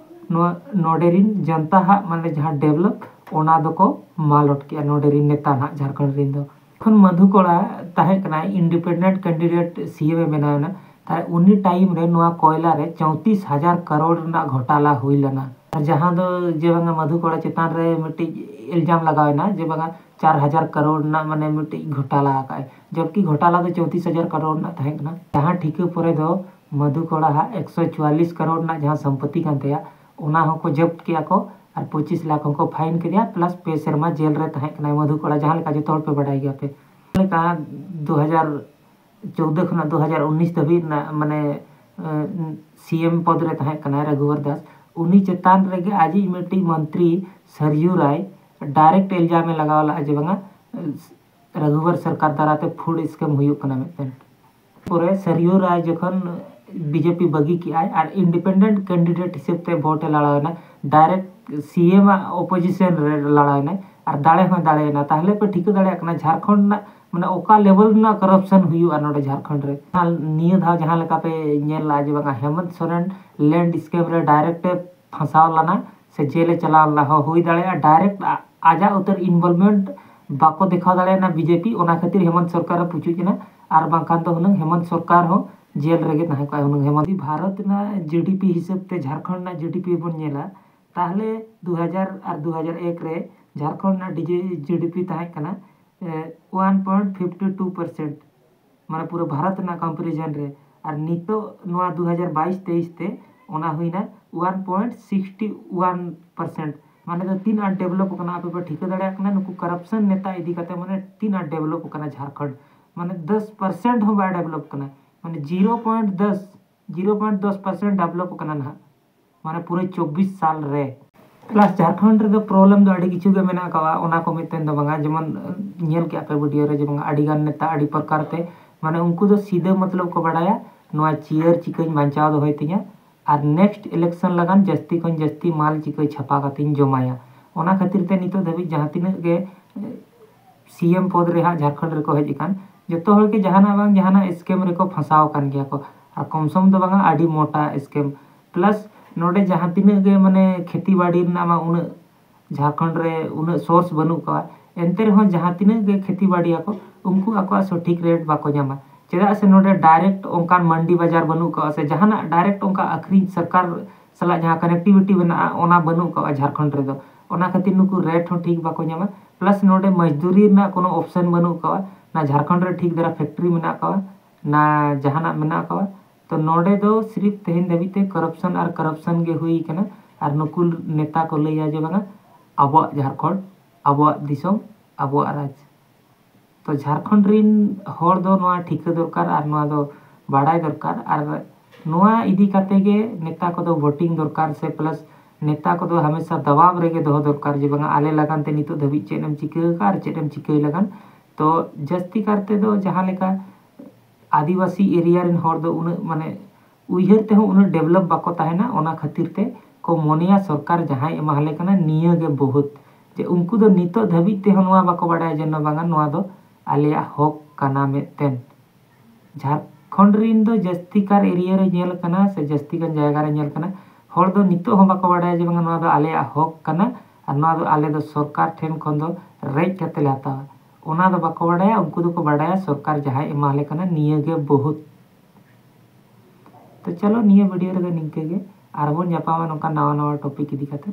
ᱱᱚᱣᱟ ᱱᱚᱰᱮ ᱨᱤᱱ ᱡᱚᱱᱛᱟ ᱦᱟᱜ ᱢᱟᱱᱮ ᱡᱟᱦᱟᱸ ᱰᱮᱵᱷᱞᱚᱯ, ᱚᱱᱟ ᱫᱚᱠᱚ ᱢᱟᱞᱚᱴ ᱠᱮᱜᱼᱟ ᱱᱚᱰᱮ ᱨᱤᱱ ᱱᱮᱛᱟ ᱱᱟᱜ ᱡᱷᱟᱲᱠᱷᱚᱸᱰ ᱨᱤᱱ ᱫᱚ᱾ ᱡᱚᱠᱷᱚᱱ ᱢᱚᱫᱷᱩ ᱠᱚᱲᱟ ᱛᱟᱦᱮᱸ ᱠᱟᱱᱟᱭ, ᱤᱱᱰᱤᱯᱮᱱᱰᱮᱱᱴ ᱠᱮᱱᱰᱤᱰᱮᱴ ᱥᱤ ᱮᱢ ᱮ ᱵᱮᱱᱟᱣ ᱮᱱᱟ, ᱛᱟᱦᱞᱮ ᱩᱱᱤ ᱴᱟᱭᱤᱢ ᱨᱮ ᱱᱚᱣᱟ ᱠᱚᱭᱞᱟ ᱨᱮ ᱪᱳᱭᱛᱨᱤᱥ ᱦᱟᱡᱟᱨ ᱠᱟᱨᱳᱲ ᱨᱮᱱᱟᱜ ᱜᱷᱚᱴᱟᱞᱟ ᱦᱩᱭ ᱞᱮᱱᱟ᱾ ᱟᱨ ᱡᱟᱦᱟᱸ ᱫᱚ ᱡᱮ ᱵᱟᱝᱟ ᱢᱚᱫᱷᱩ ᱠᱚᱲᱟ ᱪᱮᱛᱟᱱ ᱨᱮ ᱢᱤᱫᱴᱤᱡ ᱤᱞᱡᱟᱢ ᱞᱟᱜᱟᱣ ᱮᱱᱟ ᱡᱮ ᱵᱟᱝᱟ ᱪᱟᱨ ᱦᱟᱡᱟᱨ ᱠᱟᱨᱳᱲ ᱨᱮᱱᱟᱜ ᱢᱟᱱᱮ ᱢᱤᱫᱴᱤᱡ ᱜᱷᱚᱴᱟᱞᱟ ᱟᱠᱟᱫ ᱟᱭ, ᱡᱚᱵᱠᱤ ᱜᱷᱚᱴᱟᱞᱟ ᱫᱚ ᱪᱳᱭᱛᱨᱤᱥ ᱦᱟᱡᱟᱨ ᱠᱟᱨᱳᱲ ᱨᱮᱱᱟᱜ ᱛᱟᱦᱮᱸ ᱠᱟᱱᱟ᱾ ᱡᱟᱦᱟᱸ ᱴᱷᱤᱠᱟᱹ ᱯᱚᱨᱮ ᱫᱚ ᱢᱚᱫᱷᱩ ᱠᱚᱲᱟ ᱦᱟᱜ ᱮᱠᱥᱚ ᱪᱩᱣᱟᱞᱤᱥ ᱠᱟᱨᱳᱲ ᱨᱮᱱᱟᱜ ᱡᱟᱦᱟᱸ ᱥᱚᱢᱯᱚᱛᱤ ᱠᱟᱱ ᱛᱟᱭᱟ, ᱚᱱᱟ ᱦᱚᱸᱠᱚ ᱡᱚᱵᱛ ᱠᱮᱜᱼᱟ ᱠᱚ ᱟᱨ ᱯᱚᱸᱪᱤᱥ ᱞᱟᱠᱷ ᱦᱚᱸᱠᱚ ᱯᱷᱟᱭᱤᱱ ᱠᱮᱫᱮᱭᱟ, ᱯᱞᱟᱥ ᱯᱮ ᱥᱮᱨᱢᱟ ᱡᱮᱞ ᱨᱮ ᱛᱟᱦᱮᱸ ᱠᱟᱱᱟᱭ ᱢᱚᱫᱷᱩ ᱠᱚᱲᱟ, ᱡᱟᱦᱟᱸ ᱞᱮᱠᱟ ᱡᱚᱛᱚ ᱦᱚᱲ ᱯᱮ ᱵᱟᱰᱟᱭ ᱜᱮᱭᱟ ᱯᱮ᱾ ᱞᱮᱠᱟ ᱫᱩ ᱦᱟᱡᱟᱨ ᱪᱳᱣᱫᱟᱹ ᱠᱷᱚᱱᱟᱜ ᱫᱩ ᱦᱟᱡᱟᱨ ᱩᱱᱤᱥ ᱫᱷᱟᱹᱵᱤᱡ ᱨᱮᱱᱟᱜ ᱢᱟᱱᱮ ᱥᱤ ᱮᱢ ᱯᱚᱫᱽ ᱨᱮ ᱛᱟᱦᱮᱸ ᱠᱟᱱᱟᱭ ᱨᱟᱜᱷᱩᱵᱚᱨ ᱫᱟᱥ, ᱩᱱᱤ ᱪᱮᱛᱟᱱ ᱨᱮᱜᱮ ᱟᱡᱤᱡ ᱢᱤᱫᱴᱤᱡ ᱢᱚᱱᱛᱨᱤ ᱥᱟᱨᱭᱩ ᱨᱟᱭ ᱰᱟᱭᱨᱮᱠᱴ ᱤᱞᱡᱟᱢ ᱮ ᱞᱟᱜᱟᱣ ᱞᱮᱫᱼᱟ ᱡᱮ ᱵᱟᱝᱟ ᱨᱟᱜᱷᱩᱵᱚᱨ ᱥᱚᱨᱠᱟᱨ ᱫᱟᱨᱟᱭ ᱛᱮ ᱯᱷᱩᱰ ᱥᱠᱮᱢ ᱦᱩᱭᱩᱜ ᱠᱟᱱᱟ ᱢᱤᱫᱴᱮᱱ᱾ ᱯᱚᱨᱮ ᱥᱟᱨᱭᱩ ᱨᱟᱭ ᱡᱚᱠᱷᱚᱱ ᱵᱤᱡᱮᱯᱤ ᱵᱟᱹᱜᱤ ᱠᱮᱜᱼᱟᱭ ᱟᱨ ᱤᱱᱰᱤᱯᱮᱱᱰᱮᱱᱴ ᱠᱮᱱᱰᱤᱰᱮᱴ ᱦᱤᱥᱟᱹᱵ ᱛᱮ ᱵᱷᱳᱴ ᱮ ᱞᱟᱲᱟᱣ ᱮᱱᱟ, ᱰᱟᱭᱨᱮᱠᱴ ᱥᱤ ᱮᱢ ᱟᱜ ᱚᱯᱳᱡᱤᱥᱚᱱ ᱨᱮ ᱞᱟᱲᱟᱣ ᱮᱱᱟᱭ ᱟᱨ ᱫᱟᱲᱮ ᱦᱚᱸᱭ ᱫᱟᱲᱮᱭᱮᱱᱟ᱾ ᱛᱟᱦᱞᱮ ᱯᱮ ᱴᱷᱤᱠᱟᱹ ᱫᱟᱲᱮᱭᱟᱜ ᱠᱟᱱᱟ ᱡᱷᱟᱲᱠᱷᱚᱸᱰ ᱨᱮᱱᱟᱜ ᱢᱟᱱᱮ ᱚᱠᱟ ᱞᱮᱵᱮᱞ ᱨᱮᱱᱟᱜ ᱠᱚᱨᱟᱯᱥᱚᱱ ᱦᱩᱭᱩᱜᱼᱟ ᱱᱚᱰᱮ ᱡᱷᱟᱲᱠᱷᱚᱸᱰ ᱨᱮ᱾ ᱟᱨ ᱱᱤᱭᱟᱹ ᱫᱷᱟᱣ ᱡᱟᱦᱟᱸ ᱞᱮᱠᱟ ᱯᱮ ᱧᱮᱞ ᱞᱮᱜᱼᱟ ᱡᱮ ᱵᱟᱝᱟ ᱦᱮᱢᱚᱱᱛ ᱥᱚᱨᱮᱱ ᱞᱮᱱᱰ ᱥᱠᱮᱢ ᱨᱮ ᱰᱟᱭᱨᱮᱠᱴ ᱮ ᱯᱷᱟᱸᱥᱟᱣ ᱞᱮᱱᱟ ᱥᱮ ᱡᱮᱞᱮ ᱪᱟᱞᱟᱣ ᱞᱮᱱᱟ, ᱦᱚᱸ ᱦᱩᱭ ᱫᱟᱲᱮᱭᱟᱜᱼᱟ ᱰᱟᱭᱨᱮᱠᱴ ᱟ-, ᱟᱡᱟᱜ ᱩᱛᱟᱹᱨ ᱤᱱᱵᱚᱞᱵᱷᱢᱮᱱᱴ ᱵᱟᱠᱚ ᱫᱮᱠᱷᱟᱣ ᱫᱟᱲᱮᱭᱟᱜᱼᱟ ᱵᱤᱡᱮᱯᱤ, ᱚᱱᱟ ᱠᱷᱟᱹᱛᱤᱨ ᱦᱮᱢᱚᱱᱛ ᱥᱚᱨᱠᱟᱨ ᱮ ᱯᱩᱪᱩᱡ ᱮᱱᱟ᱾ ᱟᱨ ᱵᱟᱝᱠᱷᱟᱱ ᱫᱚ ᱦᱩᱱᱟᱹᱝ ᱦᱮᱢᱚᱱᱛ ᱥᱚᱨᱠᱟᱨ ᱦᱚᱸ ᱡᱮᱞ ᱨᱮᱜᱮ ᱛᱟᱦᱮᱸ ᱠᱚᱜᱼᱟ ᱦᱩᱱᱟᱹᱝ ᱦᱮᱢᱚᱱᱛ᱾ ᱵᱷᱟᱨᱚᱛ ᱨᱮᱱᱟᱜ ᱡᱤ ᱰᱤ ᱯᱤ ᱦᱤᱥᱟᱹᱵ ᱛᱮ ᱡᱷᱟᱲᱠᱷᱚᱸᱰ ᱨᱮᱱᱟᱜ ᱡᱤ ᱰᱤ ᱯᱤ ᱵᱚᱱ ᱧᱮᱞᱟ, ᱛᱟᱦᱞᱮ ᱫᱩ ᱦᱟᱡᱟᱨ ᱟᱨ ᱫᱩ ᱦᱟᱡᱟᱨ ᱮᱠ ᱨᱮ ᱡᱷᱟᱲᱠᱷᱚᱸᱰ ᱨᱮᱱᱟᱜ ᱡᱤ ᱰᱤ ᱯᱤ ᱛᱟᱦᱮᱸ ᱠᱟᱱᱟ one point fifty two percent, ᱢᱟᱱᱮ ᱯᱩᱨᱟᱹ ᱵᱷᱟᱨᱚᱛ ᱨᱮᱱᱟᱜ ᱠᱚᱢᱯᱮᱨᱤᱡᱚᱱ ᱨᱮ᱾ ᱟᱨ ᱱᱤᱛᱚᱜ ᱱᱚᱣᱟ ᱫᱩ ᱦᱟᱡᱟᱨ ᱵᱟᱭᱤᱥ ᱛᱮᱭᱤᱥ ᱛᱮ ᱚᱱᱟ ᱦᱩᱭᱱᱟ ᱚᱣᱟᱱ ᱯᱚᱭᱮᱱᱴ ᱥᱤᱠᱥᱴᱤ ᱣᱟᱱ ᱯᱟᱨᱥᱮᱱᱴ᱾ ᱢᱟᱱᱮ ᱫᱚ ᱛᱤᱱ ᱟᱸᱴ ᱰᱮᱵᱷᱞᱚᱯ ᱟᱠᱟᱱᱟ, ᱟᱯᱮ ᱯᱮ ᱴᱷᱤᱠᱟᱹ ᱫᱟᱲᱮᱭᱟᱜ ᱠᱟᱱᱟ᱾ ᱱᱩᱠᱩ ᱠᱟᱨᱟᱯᱥᱚᱱ ᱱᱮᱛᱟ ᱤᱫᱤ ᱠᱟᱛᱮ ᱢᱟᱱᱮ ᱛᱤᱱ ᱟᱸᱴ ᱰᱮᱵᱷᱞᱚᱯ ᱟᱠᱟᱱᱟ ᱡᱷᱟᱲᱠᱷᱚᱸᱰ, ᱢᱟᱱᱮ ᱫᱚᱥ ᱯᱟᱨᱥᱮᱱᱴ ᱦᱚᱸ ᱵᱟᱭ ᱰᱮᱵᱷᱞᱚᱯ ᱟᱠᱟᱱᱟ, ᱢᱟᱱᱮ ᱡᱤᱨᱳ ᱯᱚᱭᱮᱱᱴ ᱫᱚᱥ ᱡᱤᱨᱳ ᱯᱚᱭᱮᱱᱴ ᱫᱚᱥ ᱯᱟᱨᱥᱮᱱᱴ ᱰᱮᱵᱷᱞᱚᱯ ᱟᱠᱟᱱᱟ ᱱᱟᱦᱟᱜ, ᱢᱟᱱᱮ ᱯᱩᱨᱟᱹ ᱪᱚᱵᱵᱤᱥ ᱥᱟᱞ ᱨᱮ᱾ ᱯᱞᱟᱥ ᱡᱷᱟᱲᱠᱷᱚᱸᱰ ᱨᱮᱫᱚ ᱯᱨᱚᱵᱞᱮᱢ ᱫᱚ ᱟᱹᱰᱤ ᱠᱤᱪᱷᱩ ᱜᱮ ᱢᱮᱱᱟᱜ ᱟᱠᱟᱫᱼᱟ, ᱚᱱᱟ ᱠᱚ ᱢᱤᱫᱴᱮᱱ ᱫᱚ ᱵᱟᱝᱟ, ᱡᱮᱢᱚᱱ ᱧᱮᱞ ᱠᱮᱜᱼᱟ ᱯᱮ ᱵᱷᱤᱰᱤᱭᱳ ᱨᱮ, ᱡᱮᱢᱚᱱ ᱟᱹᱰᱤ ᱜᱟᱱ ᱱᱮᱛᱟ ᱟᱹᱰᱤ ᱯᱨᱚᱠᱟᱨ ᱛᱮ, ᱢᱟᱱᱮ ᱩᱱᱠᱩ ᱫᱚ ᱥᱤᱫᱷᱟᱹ ᱢᱚᱛᱞᱚᱵ ᱠᱚ ᱵᱟᱲᱟᱭᱟ, ᱱᱚᱣᱟ ᱪᱤᱭᱟᱹᱨ ᱪᱤᱠᱟᱹᱧ ᱵᱟᱧᱪᱟᱣ ᱫᱚᱦᱚᱭ ᱛᱤᱧᱟ ᱟᱨ ᱱᱮᱠᱥᱴ ᱤᱞᱮᱠᱥᱚᱱ ᱞᱟᱜᱟᱱ ᱡᱟᱹᱥᱛᱤ ᱠᱷᱚᱱ ᱡᱟᱹᱥᱛᱤ ᱢᱟᱞ ᱪᱤᱠᱟᱹ ᱪᱷᱟᱯᱟ ᱠᱟᱛᱮᱧ ᱡᱚᱢᱟᱭᱟ᱾ ᱚᱱᱟ ᱠᱷᱟᱹᱛᱤᱨ ᱛᱮ ᱱᱤᱛᱚᱜ ᱫᱷᱟᱹᱵᱤᱡ ᱡᱟᱦᱟᱸ ᱛᱤᱱᱟᱹᱜ ᱜᱮ ᱥᱤ ᱮᱢ ᱯᱚᱫᱽ ᱨᱮ ᱦᱟᱸᱜ ᱡᱷᱟᱲᱠᱷᱚᱸᱰ ᱨᱮᱠᱚ ᱦᱮᱡ ᱟᱠᱟᱱ, ᱡᱚᱛᱚ ᱦᱚᱲ ᱜᱮ ᱡᱟᱦᱟᱱᱟᱜ ᱵᱟᱝ ᱡᱟᱦᱟᱱᱟᱜ ᱥᱠᱮᱢ ᱨᱮᱠᱚ ᱯᱷᱟᱸᱥᱟᱣ ᱟᱠᱟᱱ ᱜᱮᱭᱟ ᱠᱚ, ᱟᱨ ᱠᱚᱢ ᱥᱚᱢ ᱫᱚ ᱵᱟᱝᱟ, ᱟᱹᱰᱤ ᱢᱚᱴᱟ ᱥᱠᱮᱢ᱾ ᱯᱞᱟᱥ ᱱᱚᱰᱮ ᱡᱟᱦᱟᱸ ᱛᱤᱱᱟᱹᱜ ᱜᱮ ᱢᱟᱱᱮ ᱠᱷᱮᱛᱤ ᱵᱟᱲᱤ ᱨᱮᱱᱟᱜ ᱢᱟ ᱩᱱᱟᱹᱜ ᱡᱷᱟᱲᱠᱷᱚᱸᱰ ᱨᱮ ᱩᱱᱟᱹᱜ ᱥᱳᱨᱥ ᱵᱟᱹᱱᱩᱜ ᱠᱟᱜᱼᱟ, ᱮᱱᱛᱮ ᱨᱮᱦᱚᱸ ᱡᱟᱦᱟᱸ ᱛᱤᱱᱟᱹᱜ ᱜᱮ ᱠᱷᱮᱛᱤ ᱵᱟᱲᱤᱭᱟᱠᱚ, ᱩᱱᱠᱩ ᱟᱠᱚᱣᱟᱜ ᱥᱚᱴᱷᱤᱠ ᱨᱮᱴ ᱵᱟᱠᱚ ᱧᱟᱢᱟ᱾ ᱪᱮᱫᱟᱜ ᱥᱮ ᱱᱚᱰᱮ ᱰᱟᱭᱨᱮᱠᱴ ᱚᱱᱠᱟᱱ ᱢᱟᱱᱰᱤ ᱵᱟᱡᱟᱨ ᱵᱟᱹᱱᱩᱜ ᱠᱟᱜᱼᱟ, ᱥᱮ ᱡᱟᱦᱟᱱᱟᱜ ᱰᱟᱭᱨᱮᱠᱴ ᱚᱱᱠᱟ ᱟᱹᱠᱷᱨᱤᱧ ᱥᱚᱨᱠᱟᱨ ᱥᱟᱞᱟᱜ ᱡᱟᱦᱟᱸ ᱠᱟᱱᱮᱠᱴᱤᱵᱷᱤᱴᱤ ᱢᱮᱱᱟᱜᱼᱟ, ᱚᱱᱟ ᱵᱟᱹᱱᱩᱜ ᱠᱟᱜᱼᱟ ᱡᱷᱟᱲᱠᱷᱚᱸᱰ ᱨᱮᱫᱚ᱾ ᱚᱱᱟ ᱠᱷᱟᱹᱛᱤᱨ ᱱᱩᱠᱩ ᱨᱮᱴ ᱦᱚᱸ ᱴᱷᱤᱠ ᱵᱟᱠᱚ ᱧᱟᱢᱟ᱾ ᱯᱞᱟᱥ ᱱᱚᱰᱮ ᱢᱚᱡᱽᱫᱩᱨᱤ ᱨᱮᱱᱟᱜ ᱠᱳᱱᱳ ᱚᱯᱥᱮᱱ ᱵᱟᱹᱱᱩᱜ ᱠᱟᱜᱼᱟ, ᱱᱟ ᱡᱷᱟᱲᱠᱷᱚᱸᱰ ᱨᱮ ᱴᱷᱤᱠ ᱫᱷᱟᱨᱟ ᱯᱷᱮᱠᱴᱨᱤ ᱢᱮᱱᱟᱜ ᱠᱟᱜᱼᱟ, ᱱᱟ ᱡᱟᱦᱟᱱᱟᱜ ᱢᱮᱱᱟᱜ ᱠᱟᱜᱼᱟ᱾ ᱛᱚ ᱱᱚᱰᱮ ᱫᱚ ᱥᱤᱨᱤᱯ ᱛᱮᱦᱮᱧ ᱫᱷᱟᱹᱵᱤᱡ ᱛᱮ ᱠᱚᱨᱟᱯᱥᱚᱱ ᱟᱨ ᱠᱚᱨᱟᱯᱥᱚᱱ ᱜᱮ ᱦᱩᱭ ᱠᱟᱱᱟ᱾ ᱟᱨ ᱱᱩᱠᱩ ᱱᱮᱛᱟ ᱠᱚ ᱞᱟᱹᱭᱟ ᱡᱮ ᱵᱟᱝᱟ, ᱟᱵᱚᱣᱟᱜ ᱡᱷᱟᱲᱠᱷᱚᱸᱰ, ᱟᱵᱚᱣᱟᱜ ᱫᱤᱥᱚᱢ, ᱟᱵᱚᱣᱟᱜ ᱨᱟᱡᱽ᱾ ᱛᱚ ᱡᱷᱟᱲᱠᱷᱚᱸᱰ ᱨᱤᱱ ᱦᱚᱲ ᱫᱚ ᱱᱚᱣᱟ ᱴᱷᱤᱠᱟᱹ ᱫᱚᱨᱠᱟᱨ ᱟᱨ ᱱᱚᱣᱟ ᱫᱚ ᱵᱟᱲᱟᱭ ᱫᱚᱨᱠᱟᱨ᱾ ᱟᱨ ᱱᱚᱣᱟ ᱤᱫᱤ ᱠᱟᱛᱮ ᱜᱮ ᱱᱮᱛᱟ ᱠᱚᱫᱚ ᱵᱷᱳᱴᱤᱝ ᱫᱚᱨᱠᱟᱨ ᱥᱮ ᱯᱞᱟᱥ ᱱᱮᱛᱟ ᱠᱚᱫᱚ ᱦᱟᱢᱮᱥᱟ ᱫᱟᱵᱟᱣ ᱨᱮᱜᱮ ᱫᱚᱦᱚ ᱫᱚᱨᱠᱟᱨ ᱡᱮ ᱵᱟᱝᱟ, ᱟᱞᱮ ᱞᱟᱜᱟᱱ ᱛᱮ ᱱᱤᱛᱚᱜ ᱫᱷᱟᱹᱵᱤᱡ ᱪᱮᱫ ᱮᱢ ᱪᱤᱠᱟᱹ ᱟᱠᱟᱫᱼᱟ ᱟᱨ ᱪᱮᱫ ᱮᱢ ᱪᱤᱠᱟᱹᱭ ᱞᱟᱜᱟᱱ᱾ ᱛᱚ ᱡᱟᱹᱥᱛᱤ ᱠᱟᱨ ᱛᱮᱫᱚ ᱡᱟᱦᱟᱸ ᱞᱮᱠᱟ ᱟᱹᱫᱤᱵᱟᱹᱥᱤ ᱮᱨᱤᱭᱟ ᱨᱮᱱ ᱦᱚᱲ ᱫᱚ ᱩᱱᱟᱹᱜ ᱢᱟᱱᱮ ᱩᱭᱦᱟᱹᱨ ᱛᱮᱦᱚᱸ ᱩᱱᱟᱹᱜ ᱰᱮᱵᱷᱞᱚᱯ ᱵᱟᱠᱚ ᱛᱟᱦᱮᱱᱟ, ᱚᱱᱟ ᱠᱷᱟᱹᱛᱤᱨ ᱛᱮ ᱠᱚ ᱢᱚᱱᱮᱭᱟ ᱥᱚᱨᱠᱟᱨ ᱡᱟᱦᱟᱸᱭ ᱮᱢᱟᱦᱟᱞᱮ ᱠᱟᱱᱟ ᱱᱤᱭᱟᱹ ᱜᱮ ᱵᱚᱦᱩᱛ᱾ ᱡᱮ ᱩᱱᱠᱩ ᱫᱚ ᱱᱤᱛᱚᱜ ᱫᱷᱟᱹᱵᱤᱡ ᱛᱮᱦᱚᱸ ᱱᱚᱣᱟ ᱵᱟᱠᱚ ᱵᱟᱲᱟᱭᱟ ᱡᱮ ᱱᱚᱣᱟ ᱵᱟᱝᱟ, ᱱᱚᱣᱟ ᱫᱚ ᱟᱞᱮᱭᱟᱜ ᱦᱚᱠ ᱠᱟᱱᱟ ᱢᱤᱫᱴᱮᱱ᱾ ᱡᱷᱟᱲᱠᱷᱚᱸᱰ ᱨᱤᱱ ᱫᱚ ᱡᱟᱹᱥᱛᱤ ᱠᱟᱨ ᱮᱨᱤᱭᱟ ᱨᱮ ᱧᱮᱞ ᱠᱟᱱᱟ ᱥᱮ ᱡᱟᱹᱥᱛᱤ ᱜᱟᱱ ᱡᱟᱭᱜᱟ ᱨᱮ ᱧᱮᱞ ᱠᱟᱱᱟ, ᱦᱚᱲ ᱫᱚ ᱱᱤᱛᱚᱜ ᱦᱚᱸ ᱵᱟᱠᱚ ᱵᱟᱲᱟᱭᱟ ᱡᱮ ᱵᱟᱝᱟ ᱱᱚᱣᱟ ᱫᱚ ᱟᱞᱮᱭᱟᱜ ᱦᱚᱠ ᱠᱟᱱᱟ ᱟᱨ ᱱᱚᱣᱟ ᱫᱚ ᱟᱞᱮ ᱫᱚ ᱥᱚᱨᱠᱟᱨ ᱴᱷᱮᱱ ᱠᱷᱚᱱ ᱫᱚ ᱨᱮᱡ ᱠᱟᱛᱮ ᱞᱮ ᱦᱟᱛᱟᱣᱟ᱾ ᱚᱱᱟ ᱫᱚ ᱵᱟᱠᱚ ᱵᱟᱲᱟᱭᱟ, ᱩᱱᱠᱩ ᱫᱚᱠᱚ ᱵᱟᱲᱟᱭᱟ ᱥᱚᱨᱠᱟᱨ ᱡᱟᱦᱟᱸᱭ ᱮᱢᱟᱞᱮ ᱠᱟᱱᱟ ᱱᱤᱭᱟᱹ ᱜᱮ ᱵᱚᱦᱩᱛ᱾ ᱛᱚ ᱪᱚᱞᱚ ᱱᱤᱭᱟᱹ ᱵᱷᱤᱰᱤᱭᱳ ᱨᱮᱫᱚ ᱱᱤᱝᱠᱟᱹ ᱜᱮ᱾ ᱟᱨᱵᱚᱱ ᱧᱟᱯᱟᱢᱟ ᱱᱚᱝᱠᱟ ᱱᱟᱣᱟ ᱱᱟᱣᱟ topic ᱤᱫᱤ ᱠᱟᱛᱮ᱾